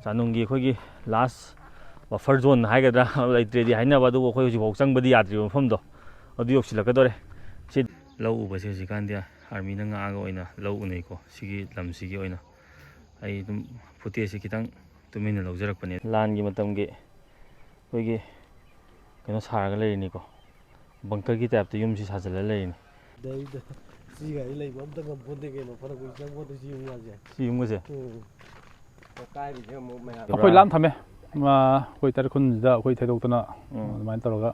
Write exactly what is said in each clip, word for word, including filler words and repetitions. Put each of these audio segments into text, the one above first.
ꯆꯥꯅꯨꯡꯒꯤ ꯑꯩꯈꯣꯏꯒꯤ ꯂꯥꯁ buffer zone ꯍꯥꯏꯒꯗ꯭ꯔꯥ, ꯂꯩꯇ꯭ꯔꯦꯗꯤ ꯍꯥꯏꯅꯕ, ꯑꯗꯨꯕꯨ ꯑꯩꯈꯣꯏ ꯍꯧꯖꯤꯛꯐꯥꯎ ꯆꯪꯕꯗꯤ ꯌꯥꯗ꯭ꯔꯤꯕ ꯃꯐꯝꯗꯣ, ꯑꯗꯨ ꯌꯧꯁꯤꯜꯂꯛꯀꯗꯧꯔꯦ꯫ ꯁꯤ ꯂꯧ ꯎꯕꯁꯦ ꯍꯧꯖꯤꯛꯀꯥꯟꯗꯤ ꯑꯥꯔꯃꯤꯅ ꯉꯥꯛꯑꯒ ꯑꯣꯏꯅ ꯂꯧ ꯎꯅꯩꯀꯣ꯫ ꯁꯤꯒꯤ ꯂꯝꯁꯤꯒꯤ ꯑꯣꯏꯅ ꯑꯩ ꯑꯗꯨꯝ ꯐꯨꯇꯦꯖꯁꯦ ꯈꯤꯇꯪ ꯇꯨꯃꯤꯟꯅ ꯂꯧꯖꯔꯛꯄꯅꯦ꯫ ꯂꯥꯟꯒꯤ ꯃꯇꯝꯒꯤ ꯑꯩꯈꯣꯏꯒꯤ ꯀꯩꯅꯣ ꯁꯥꯔꯒ ꯂꯩꯔꯤꯅꯤꯀꯣ, ꯕꯪꯀꯔꯒꯤ ꯇꯥꯏꯞꯇ ꯌꯨꯝꯁꯤ ꯁꯥꯖꯤꯜꯂ ꯂꯩꯔꯤꯅꯤ꯫ ꯗꯩꯗ ꯁꯤꯒꯥꯏ ꯂꯩꯕ ꯑꯝꯇ ꯉꯝꯄꯣꯟꯇꯦ ꯀꯩꯅꯣ, ꯐꯔꯛ ꯀꯨꯏ ꯆꯪꯄꯣꯟꯇꯦ ꯁꯤ ꯌꯨꯝ ꯌꯥꯁꯦ꯫ ꯁꯤ ꯌꯨꯝꯒꯁꯦ? ꯎꯝ꯫ ꯑꯩꯈꯣꯏ ꯂꯥꯝ ꯊꯝꯃꯦ꯫ ꯑꯩꯈꯣꯏ ꯇꯔꯦꯠ ꯈꯨꯟꯁꯤꯗ ꯑꯩꯈꯣꯏ ꯊꯩꯗꯣꯛꯇꯅ ꯎꯝ꯫ ꯑꯗꯨꯃꯥꯏꯅ ꯇꯧꯔꯒ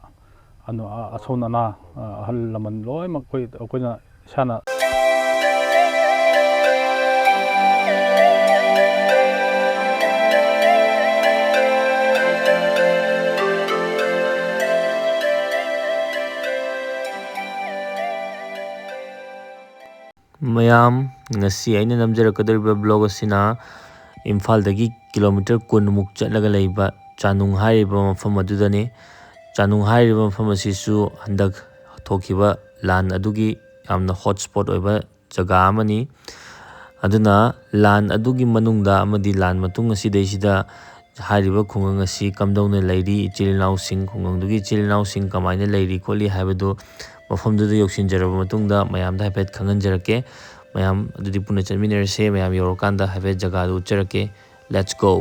ꯑꯅꯨ-, ꯑ-, ꯑꯁꯣꯟ ꯑꯅꯥ, ꯑ-, ꯑꯍꯜ ꯂꯃꯟ ꯂꯣꯏꯅꯃꯛ ꯑꯩꯈꯣꯏ, ꯑꯩꯈꯣꯏꯅ ꯏꯁꯥꯅ ꯃꯌꯥꯝ, ꯉꯁꯤ ꯑꯩꯅ ꯅꯝꯖꯔꯛꯀꯗꯧꯔꯤꯕ vlog ꯑꯁꯤꯅ ꯏꯝꯐꯥꯜꯗꯒꯤ ꯀꯤꯂꯣꯃꯤꯇꯔ ꯀꯨꯟꯃꯨꯛ ꯆꯠꯂꯒ ꯂꯩꯕ ꯆꯥꯅꯨꯡ ꯍꯥꯏꯔꯤꯕ ꯃꯐꯝ ꯑꯗꯨꯗꯅꯤ꯫ ꯆꯥꯅꯨꯡ ꯍꯥꯏꯔꯤꯕ ꯃꯐꯝ ꯑꯁꯤꯁꯨ ꯍꯟꯗꯛ ꯊꯣꯛꯈꯤꯕ ꯂꯥꯟ ꯑꯗꯨꯒꯤ ꯌꯥꯝꯅ hot spot ꯑꯣꯏꯕ ꯖꯒꯥ ꯑꯃꯅꯤ꯫ ꯑꯗꯨꯅ ꯂꯥꯟ ꯑꯗꯨꯒꯤ ꯃꯅꯨꯡꯗ ꯑꯃꯗꯤ ꯂꯥꯟ ꯃꯇꯨꯡ ꯑꯁꯤꯗꯩꯁꯤꯗ ꯍꯥꯏꯔꯤꯕ ꯈꯨꯡꯒꯪ ꯑꯁꯤ ꯀꯝꯗꯧꯅ ꯂꯩꯔꯤ, ꯏꯆꯤꯜ ꯏꯅꯥꯎꯁꯤꯡ, ꯈꯨꯡꯒꯪꯗꯨꯒꯤ ꯏꯆꯤꯜ ꯏꯅꯥꯎꯁꯤꯡ ꯀꯃꯥꯏꯅ ꯂꯩꯔꯤ ꯈꯣꯠꯂꯤ ꯍꯥꯏꯕꯗꯨ ꯃꯐꯝꯗꯨꯗ ꯌꯧꯁꯤꯟꯖꯔꯕ ꯃꯇꯨꯡꯗ ꯃꯌꯥꯝꯗ ꯍꯥꯏꯐꯦꯠ ꯈꯪꯍꯟꯖꯔꯛꯀꯦ꯫ ꯃꯌꯥꯝ ꯑꯗꯨꯗꯤ ꯄꯨꯟꯅ ꯆꯠꯃꯤꯟꯅꯔꯁꯦ꯫ ꯃꯌꯥꯝ ꯌꯧꯔꯀꯥꯟꯗ ꯍꯥꯏꯐꯦꯠ ꯖꯒꯥꯗꯨ ꯎꯠꯆꯔꯛꯀꯦ꯫ Let's go!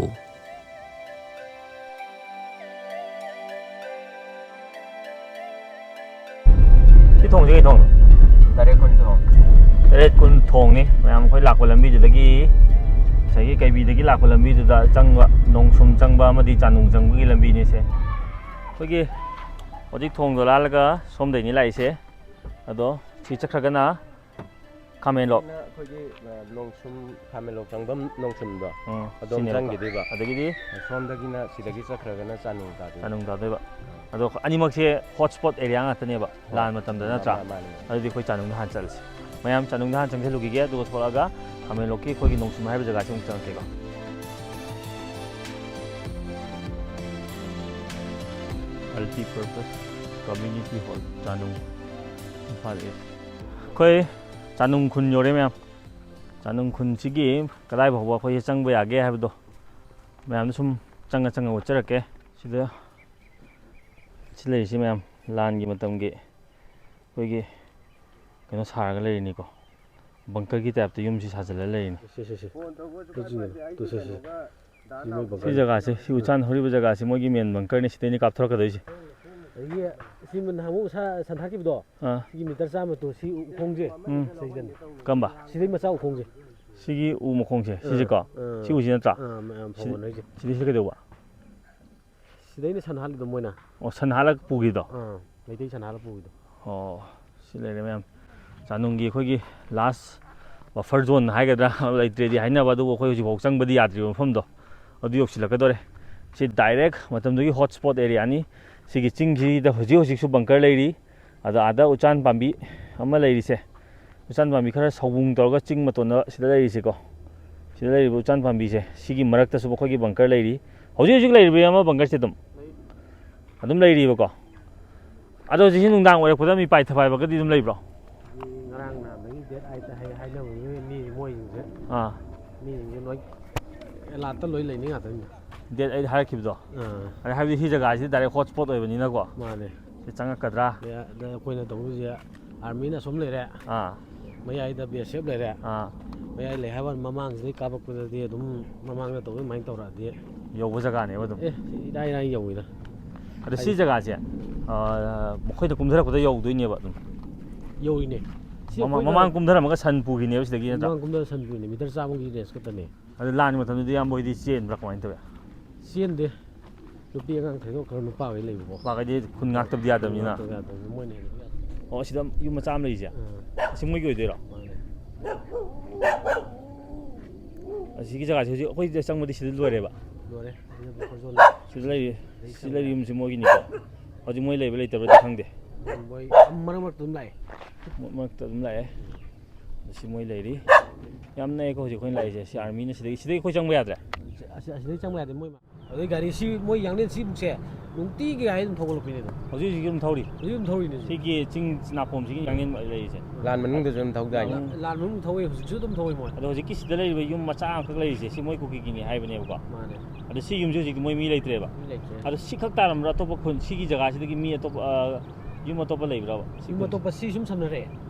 ꯁꯤ ꯊꯣꯡꯁꯤ ꯀꯩ ꯊꯣꯡꯅꯣ? ꯇꯔꯦꯠ ꯈꯨꯟ ꯊꯣꯡ꯫ ꯇꯔꯦꯠ ꯈꯨꯟ ꯊꯣꯡꯅꯤ꯫ ꯃꯌꯥꯝ ꯑꯩꯈꯣꯏ ꯂꯥꯛꯄ ꯂꯝꯕꯤꯗꯨꯗꯒꯤ, ꯉꯁꯥꯏꯒꯤ ꯀꯩꯕꯤꯗꯒꯤ ꯂꯥꯛꯄ ꯂꯝꯕꯤꯗꯨꯗ ꯆꯪꯕ, ꯅꯣꯡꯁꯨꯝ ꯆꯪꯕ ꯑꯃꯗꯤ ꯆꯥꯅꯨꯡ ꯆꯪꯕꯒꯤ ꯂꯝꯕꯤꯅꯤꯁꯦ꯫ ꯑꯩꯈꯣꯏꯒꯤ ꯍꯧꯖꯤꯛ ꯊꯣꯡꯗꯣ ꯂꯥꯜꯂꯒ ꯁꯣꯝꯗꯩꯅꯤ ꯂꯥꯛꯏꯁꯦ꯫ ꯑꯗꯣ ꯁꯤ ꯆꯠꯈ꯭ꯔꯒꯅ ꯈꯥꯃꯦꯟꯂꯣꯛ꯫ ꯁꯤꯅ ꯑꯩꯈꯣꯏꯒꯤ, ꯑ, ꯅꯣꯡꯁꯨꯝ, ꯈꯥꯃꯦꯟꯂꯣꯛ ꯆꯪꯐꯝ ꯅꯣꯡꯁꯨꯝꯗꯣ, ꯎꯝ, ꯑꯗꯣꯝ ꯁꯤꯅꯦꯕꯀꯣ꯫ ꯆꯪꯈꯤꯗꯣꯏꯕ꯫ ꯑꯗꯒꯤꯗꯤ ꯁꯣꯝꯗꯒꯤꯅ, ꯁꯤꯗꯒꯤ ꯆꯠꯈ꯭ꯔꯒꯅ ꯆꯥꯅꯨꯡ ꯇꯥꯗꯣꯏꯕ꯫ ꯆꯥꯅꯨꯡ ꯇꯥꯗꯣꯏꯕ꯫ ꯑꯗꯣ ꯑꯅꯤꯃꯛꯁꯦ hot spot area ꯉꯥꯛꯇꯅꯦꯕ, ꯍꯣꯏ꯫ ꯂꯥꯟ ꯃꯇꯝꯗ, ꯃꯥ-, ꯅꯠꯇ꯭ꯔꯥ? ꯃꯥ-, ꯃꯥꯅꯦ꯫ ꯑꯗꯨꯗꯤ ꯑꯩꯈꯣꯏ ꯆꯥꯅꯨꯡꯗ ꯍꯥꯟꯅ ꯆꯠꯂꯁꯤ꯫ ꯃꯌꯥꯝ ꯆꯥꯅꯨꯡꯗ ꯍꯥꯟꯅ ꯆꯪꯁꯤꯜꯂꯨꯈꯤꯒꯦ, ꯑꯗꯨꯒ ꯊꯣꯛꯂꯛꯑꯒ ꯈꯥꯃꯦꯟꯂꯣꯛꯀꯤ ꯑꯩꯈꯣꯏꯒꯤ ꯅꯣꯡꯁꯨꯝ ꯍꯥꯏꯕ ꯖꯒꯥꯁꯤ ꯑꯃꯨꯛ ꯆꯪꯉꯛꯀꯦꯀꯣ꯫ Multi purpose community hall, ꯆꯥꯅꯨꯡ, Imphal ꯏꯁ꯫ ꯑꯩꯈꯣꯏ ꯆꯥꯅꯨꯡ ꯈꯨꯟ ꯌꯧꯔꯦ ꯃꯌꯥꯝ꯫ ꯆꯥꯅꯨꯡ ꯈꯨꯟꯁꯤꯒꯤ ꯀꯗꯥꯏ ꯐꯥꯎꯕ ꯑꯩꯈꯣꯏꯁꯦ ꯆꯪꯕ ꯌꯥꯒꯦ ꯍꯥꯏꯕꯗꯣ ꯃꯌꯥꯝꯗ ꯁꯨꯝ ꯆꯪꯉ ꯆꯪꯉ ꯎꯠꯆꯔꯛꯀꯦ꯫ ꯁꯤꯗ ꯁꯤ ꯂꯩꯔꯤꯁꯤ ꯃꯌꯥꯝ ꯂꯥꯟꯒꯤ ꯃꯇꯝꯒꯤ ꯑꯩꯈꯣꯏꯒꯤ ꯀꯩꯅꯣ ꯁꯥꯔꯒ ꯂꯩꯔꯤꯅꯤꯀꯣ, ꯕꯪꯀꯔꯒꯤ ꯇꯥꯏꯞꯇ ꯌꯨꯝꯁꯤ ꯁꯥꯖꯤꯜꯂꯒ ꯂꯩꯔꯤꯅꯤ꯫ ꯁꯤ, ꯁꯤ, ꯁꯤ꯫ ꯇꯨ, ꯁꯤ, ꯁꯤ꯫ ꯁꯤ ꯃꯣꯏ ꯁꯤ ꯕꯪꯀꯔ꯫ ꯖꯒꯥꯁꯦ, ꯁꯤ ꯎꯆꯥꯟ ꯍꯧꯔꯤꯕ ꯖꯒꯥꯁꯤ ꯃꯣꯏꯒꯤ ꯃꯦꯟ ꯕꯪꯀꯔꯅꯤ, ꯁꯤꯗꯩꯅꯤ ꯀꯥꯞꯊꯣꯔꯛꯀꯗꯣꯏꯁꯦ꯫ ꯑꯗꯒꯤ ꯁꯤ ꯅꯍꯥꯟꯃꯨꯛ ꯁꯥ-, ꯁꯟꯊꯥꯈꯤꯕꯗꯣ, ꯑꯥ꯫ ꯁꯤꯒꯤ ꯃꯤꯇꯔ ꯆꯥꯝꯃ ꯇꯨ, ꯁꯤ ꯎꯈꯣꯡꯁꯦ꯫ ꯎꯝ꯫ ꯁꯤꯗꯅꯤ꯫ ꯀꯝꯕ? ꯁꯤꯗꯩ ꯃꯆꯥ ꯎꯈꯣꯡꯁꯦ꯫ ꯁꯤꯒꯤ ꯎ ꯃꯈꯣꯡꯁꯦ, ꯁꯤꯁꯦꯀꯣ? ꯑꯥ꯫ ꯁꯤ ꯎꯁꯤ ꯅꯠꯇ꯭ꯔꯥ? ꯑꯥ, ꯃꯌꯥꯝ ꯁꯤ-, ꯐꯧꯍꯟꯗꯣꯏꯁꯦ꯫ ꯁꯤꯗꯩꯁꯤꯗ ꯀꯩꯗꯧꯕ? ꯁꯤꯗꯩꯅ ꯁꯟ ꯍꯥꯠꯂꯤꯗꯣ ꯃꯣꯏꯅ꯫ ꯑꯣ, ꯁꯟ ꯍꯥꯠꯂꯒ ꯄꯨꯈꯤꯗꯣ? ꯑꯥ, ꯃꯩꯇꯩ ꯁꯟ ꯍꯥꯠꯂꯒ ꯄꯨꯈꯤꯗꯣ꯫ ꯑꯣ, ꯁꯤ ꯂꯩꯔꯦ ꯃꯌꯥꯝ꯫ ꯆꯥꯅꯨꯡꯒꯤ ꯑꯩꯈꯣꯏꯒꯤ last buffer zone ꯍꯥꯏꯒꯗ꯭ꯔꯥ, ꯂꯩꯇ꯭ꯔꯦꯗꯤ ꯍꯥꯏꯅꯕ, ꯑꯗꯨꯕꯨ ꯑꯩꯈꯣꯏ ꯍꯧꯖꯤꯛꯐꯥꯎ ꯆꯪꯕꯗꯤ ꯌꯥꯗ꯭ꯔꯤꯕ ꯃꯐꯝꯗꯣ, ꯑꯗꯨ ꯌꯧꯁꯤꯜꯂꯛꯀꯗꯣꯔꯦ꯫ ꯁꯤ direct ꯃꯇꯝꯗꯨꯒꯤ hot spot areaꯅꯤ꯫ ꯁꯤꯒꯤ ꯆꯤꯡꯁꯤꯗ ꯍꯧꯖꯤꯛ ꯍꯧꯖꯤꯛꯁꯨ bunker ꯂꯩꯔꯤ꯫ ꯑꯗ ꯑꯥꯗ ꯎꯆꯥꯟ ꯄꯥꯝꯕꯤ ꯑꯃ ꯂꯩꯔꯤꯁꯦ, ꯎꯆꯥꯟ ꯄꯥꯝꯕꯤ ꯈꯔ ꯁꯥꯎꯕꯨꯡ ꯇꯧꯔꯒ ꯆꯤꯡ ꯃꯇꯣꯟꯗ ꯁꯤꯗ ꯂꯩꯔꯤꯁꯦꯀꯣ, ꯁꯤꯗ ꯂꯩꯔꯤꯕ ꯎꯆꯥꯟ ꯄꯥꯝꯕꯤꯁꯦ, ꯁꯤꯒꯤ ꯃꯔꯛꯇꯁꯨ ꯃꯈꯣꯏꯒꯤ bunker ꯂꯩꯔꯤ꯫ ꯍꯧꯖꯤꯛ ꯍꯧꯖꯤꯛ ꯂꯩꯔꯤꯕ꯭ꯔꯥ, ꯏꯌꯥꯝꯕ, bunkerꯁꯦ ꯑꯗꯨꯝ? ꯂꯩ꯫ ꯑꯗꯨꯝ ꯂꯩꯔꯤꯕꯀꯣ? ꯑꯗꯣ ꯍꯧꯖꯤꯛꯁꯤ ꯅꯨꯡꯗꯥꯡ ꯑꯣꯏꯔꯛꯄꯗ ꯃꯤꯄꯥꯏ ꯊꯄꯥꯏꯕꯒꯗꯤ ꯑꯗꯨꯝ ꯂꯩꯕ꯭ꯔꯣ? ꯉꯔꯥꯡ ꯅꯍꯥꯟꯗꯒꯤ date eight ꯍꯥꯏ-, ꯍꯥꯏꯅꯕꯅꯤ ꯃꯤ, ꯃꯣꯏꯁꯤꯡꯁꯦ꯫ ꯑꯥ꯫ ꯃꯤꯁꯤꯡꯁꯦ ꯂꯣꯏ alertꯇ ꯂꯣꯏ ꯂꯩꯅꯤ ꯉꯥꯛꯇꯅꯤ꯫ Date eight ꯍꯥꯏꯔꯛꯈꯤꯕꯗꯣ? ꯑꯥ꯫ ꯑꯗ ꯍꯥꯏꯕꯗꯤ ꯁꯤ ꯖꯒꯥꯁꯤ direct hot spot ꯑꯣꯏꯕꯅꯤꯅꯀꯣ꯫ ꯃꯥꯅꯦ꯫ ꯁꯤ ꯆꯪꯉꯛꯀꯗ꯭ꯔꯥ? ꯑꯗ ꯑꯩꯈꯣꯏꯅ ꯇꯧꯗꯣꯏꯁꯦ, armyꯅ ꯑꯁꯣꯝ ꯂꯩꯔꯦ꯫ ꯑꯥ꯫ ꯃꯌꯥꯏꯗ B S F ꯂꯩꯔꯦ꯫ ꯑꯥ꯫ ꯃꯌꯥꯏ ꯂꯩ ꯍꯥꯏꯕ ꯋꯥꯅꯤ, ꯃꯃꯥꯡꯁꯤꯗꯩ ꯀꯥꯞꯄꯛꯄꯗꯗꯤ ꯑꯗꯨꯝ ꯃꯃꯥꯡꯗ ꯇꯧꯕ ꯑꯗꯨꯃꯥꯏꯅ ꯇꯧꯔꯛꯑꯗꯤ꯫ ꯌꯧꯕ ꯖꯒꯥꯅꯦꯕ ꯑꯗꯨꯝ꯫ ꯑꯦ, ꯁꯤ ꯏꯔꯥꯏ ꯂꯥꯏꯅ ꯌꯧꯋꯤꯗ꯫ ꯑꯗ ꯁꯤ ꯍꯥꯏꯗꯤ ꯖꯒꯥꯁꯦ, ꯑ, ꯃꯈꯣꯏꯗ ꯀꯨꯝꯊꯔꯛꯄꯗ ꯌꯧꯗꯣꯏꯅꯦꯕ ꯑꯗꯨꯝ꯫ ꯌꯧꯔꯤꯅꯦ꯫ ꯁꯤ ꯃꯃꯥꯡ, ꯑꯩꯈꯣꯏꯅ ꯃꯃꯥꯡ ꯀꯨꯝꯊꯔꯝꯃꯒ ꯁꯟ ꯄꯨꯈꯤꯅꯦꯕ ꯁꯤꯗꯒꯤ, ꯅꯠꯇ꯭ꯔꯥ? ꯃꯃꯥꯡ ꯀꯨꯝꯊꯔ ꯁꯟ ꯄꯨꯈꯤꯅꯦ, meter ꯆꯥꯝꯃꯒꯤ range ꯈꯛꯇꯅꯦ꯫ ꯑꯗꯨ ꯂꯥꯟꯒꯤ ꯃꯇꯝꯗꯨꯗꯤ ꯏꯌꯥꯝꯕ ꯍꯣꯏꯗꯤ ꯆꯦꯟꯕ꯭ꯔꯥ, ꯀꯃꯥꯏꯅ ꯇꯧꯋꯤ? ꯆꯦꯟꯗꯦ꯫ ꯅꯨꯄꯤ ꯑꯉꯥꯡ ꯊꯩꯗꯣꯛꯈ꯭ꯔ ꯅꯨꯄꯥꯈꯩ ꯂꯩꯕꯀꯣ꯫ ꯅꯨꯄꯥꯈꯩꯗꯤ ꯈꯨꯟ ꯉꯥꯛꯇꯕꯗꯤ ꯌꯥꯗꯕꯅꯤꯅ꯫ ꯉꯥꯛꯇꯕ ꯌꯥꯗꯕꯅꯤ, ꯃꯣꯏꯅ ꯍꯦꯟꯅ ꯌꯥꯗꯦ꯫ ꯑꯣ, ꯑꯁꯤꯗ ꯌꯨꯝ ꯃꯆꯥ ꯑꯃ ꯂꯩꯔꯤꯁꯦ? ꯑꯥ꯫ ꯑꯁꯤ ꯃꯣꯏꯒꯤ ꯑꯣꯏꯗꯣꯏꯔꯣ? ꯃꯥꯅꯦ꯫ ꯑꯁꯤꯒꯤ ꯖꯒꯥꯁꯦ ꯍꯧꯖꯤꯛ ꯑꯩꯈꯣꯏꯗ ꯆꯪꯕꯗꯤ ꯁꯤꯗ ꯂꯣꯏꯔꯦꯕ? ꯂꯣꯏꯔꯦ꯫ ꯁꯤꯗ buffer zone꯫ ꯁꯤꯗ ꯂꯩꯔꯤ, ꯁꯤꯗ ꯂꯩꯔꯤ ꯌꯨꯝꯁꯦ ꯃꯣꯏꯒꯤꯅꯤꯀꯣ? ꯍꯧꯖꯤꯛ ꯃꯣꯏ ꯂꯩꯕ ꯂꯩꯇꯕ꯭ꯔꯗꯤ ꯈꯪꯗꯦ꯫ ꯃꯣꯏ ꯃꯔꯛ ꯃꯔꯛꯇ ꯑꯗꯨꯝ ꯂꯥꯛꯑꯦ꯫ ꯃꯔꯛ ꯃꯔꯛꯇ ꯑꯗꯨꯝ ꯂꯥꯛꯑꯦ꯫ ꯁꯤ ꯃꯣꯏ ꯂꯩꯔꯤ꯫ ꯌꯥꯝ ꯅꯛꯑꯦꯀꯣ ꯍꯧꯖꯤꯛ ꯑꯩꯈꯣꯏꯅ ꯂꯥꯛꯏꯁꯦ꯫ ꯁꯤ armyꯅ ꯁꯤꯗꯒꯤ, ꯁꯤꯗꯒꯤ ꯑꯩꯈꯣꯏ ꯆꯪꯕ ꯌꯥꯗ꯭ꯔꯦ? ꯑꯁꯤ, ꯑꯁꯤꯗꯒꯤ ꯆꯪꯕ ꯌꯥꯗꯦ꯫ ꯃꯣꯏ ꯑꯗꯩ ꯒꯥꯔꯤ ꯁꯤ ꯃꯣꯏ ꯌꯥꯡꯂꯦꯟ ꯁꯤꯕꯨꯛꯁꯦ ꯅꯨꯡꯇꯤꯒꯤ ꯒꯥꯔꯤ ꯑꯗꯨꯝ ꯊꯧꯒꯠꯂꯛꯄꯤꯅꯦ ꯑꯗꯨꯝ꯫ ꯍꯧꯖꯤꯛ ꯍꯧꯖꯤꯛ ꯑꯗꯨꯝ ꯊꯧꯔꯤ꯫ ꯍꯧꯖꯤꯛ ꯑꯗꯨꯝ ꯊꯧꯔꯤꯅꯦ ꯍꯧꯖꯤꯛ꯫ ꯁꯤꯒꯤ ꯆꯤꯡ ꯅꯥꯄꯣꯝꯁꯤꯒꯤ ꯌꯥꯡꯂꯦꯟ ꯂꯩꯔꯤꯁꯦ꯫ ꯂꯥꯟ ꯃꯅꯨꯡꯗꯁꯨ ꯑꯗꯨꯝ ꯊꯧꯗꯥꯏꯅꯦ? ꯂꯥꯟ ꯃꯅꯨꯡ ꯊꯧꯋꯦ, ꯍꯧꯖꯤꯛꯁꯨ ꯑꯗꯨꯝ ꯊꯧꯋꯦ ꯃꯣꯏ꯫ ꯑꯗꯣ ꯍꯧꯖꯤꯛꯀꯤ ꯁꯤꯗ ꯂꯩꯔꯤꯕ ꯌꯨꯝ ꯃꯆꯥ ꯑꯃꯈꯛ ꯂꯩꯔꯤꯁꯦ, ꯁꯤ ꯃꯣꯏ ꯀꯨꯀꯤꯒꯤꯅꯤ ꯍꯥꯏꯕꯅꯦꯕꯀꯣ꯫ ꯃꯥꯅꯦ꯫ ꯑꯗꯣ ꯁꯤ ꯌꯨꯝꯁꯦ ꯍꯧꯖꯤꯛꯇꯤ ꯃꯣꯏ ꯃꯤ ꯂꯩꯇ꯭ꯔꯦꯕ꯫ ꯃꯤ ꯂꯩꯇ꯭ꯔꯦ꯫ ꯑꯗꯣ ꯁꯤ ꯈꯛ ꯇꯥꯔꯝꯕ꯭ꯔꯥ? ꯑꯇꯣꯞꯄ ꯈꯨꯟ, ꯁꯤꯒꯤ ꯖꯒꯥꯁꯤꯗꯒꯤ ꯃꯤ ꯑꯇꯣꯞꯄ, ꯑ, ꯌꯨꯝ ꯑꯇꯣꯞꯄ ꯂꯩꯕ꯭ꯔꯥꯕ? ꯁꯤ ꯌꯨꯝ ꯈꯨꯟ- ꯑꯇꯣꯞꯄ ꯁꯤ ꯁꯨꯝ ꯁꯝꯅꯔꯦ꯫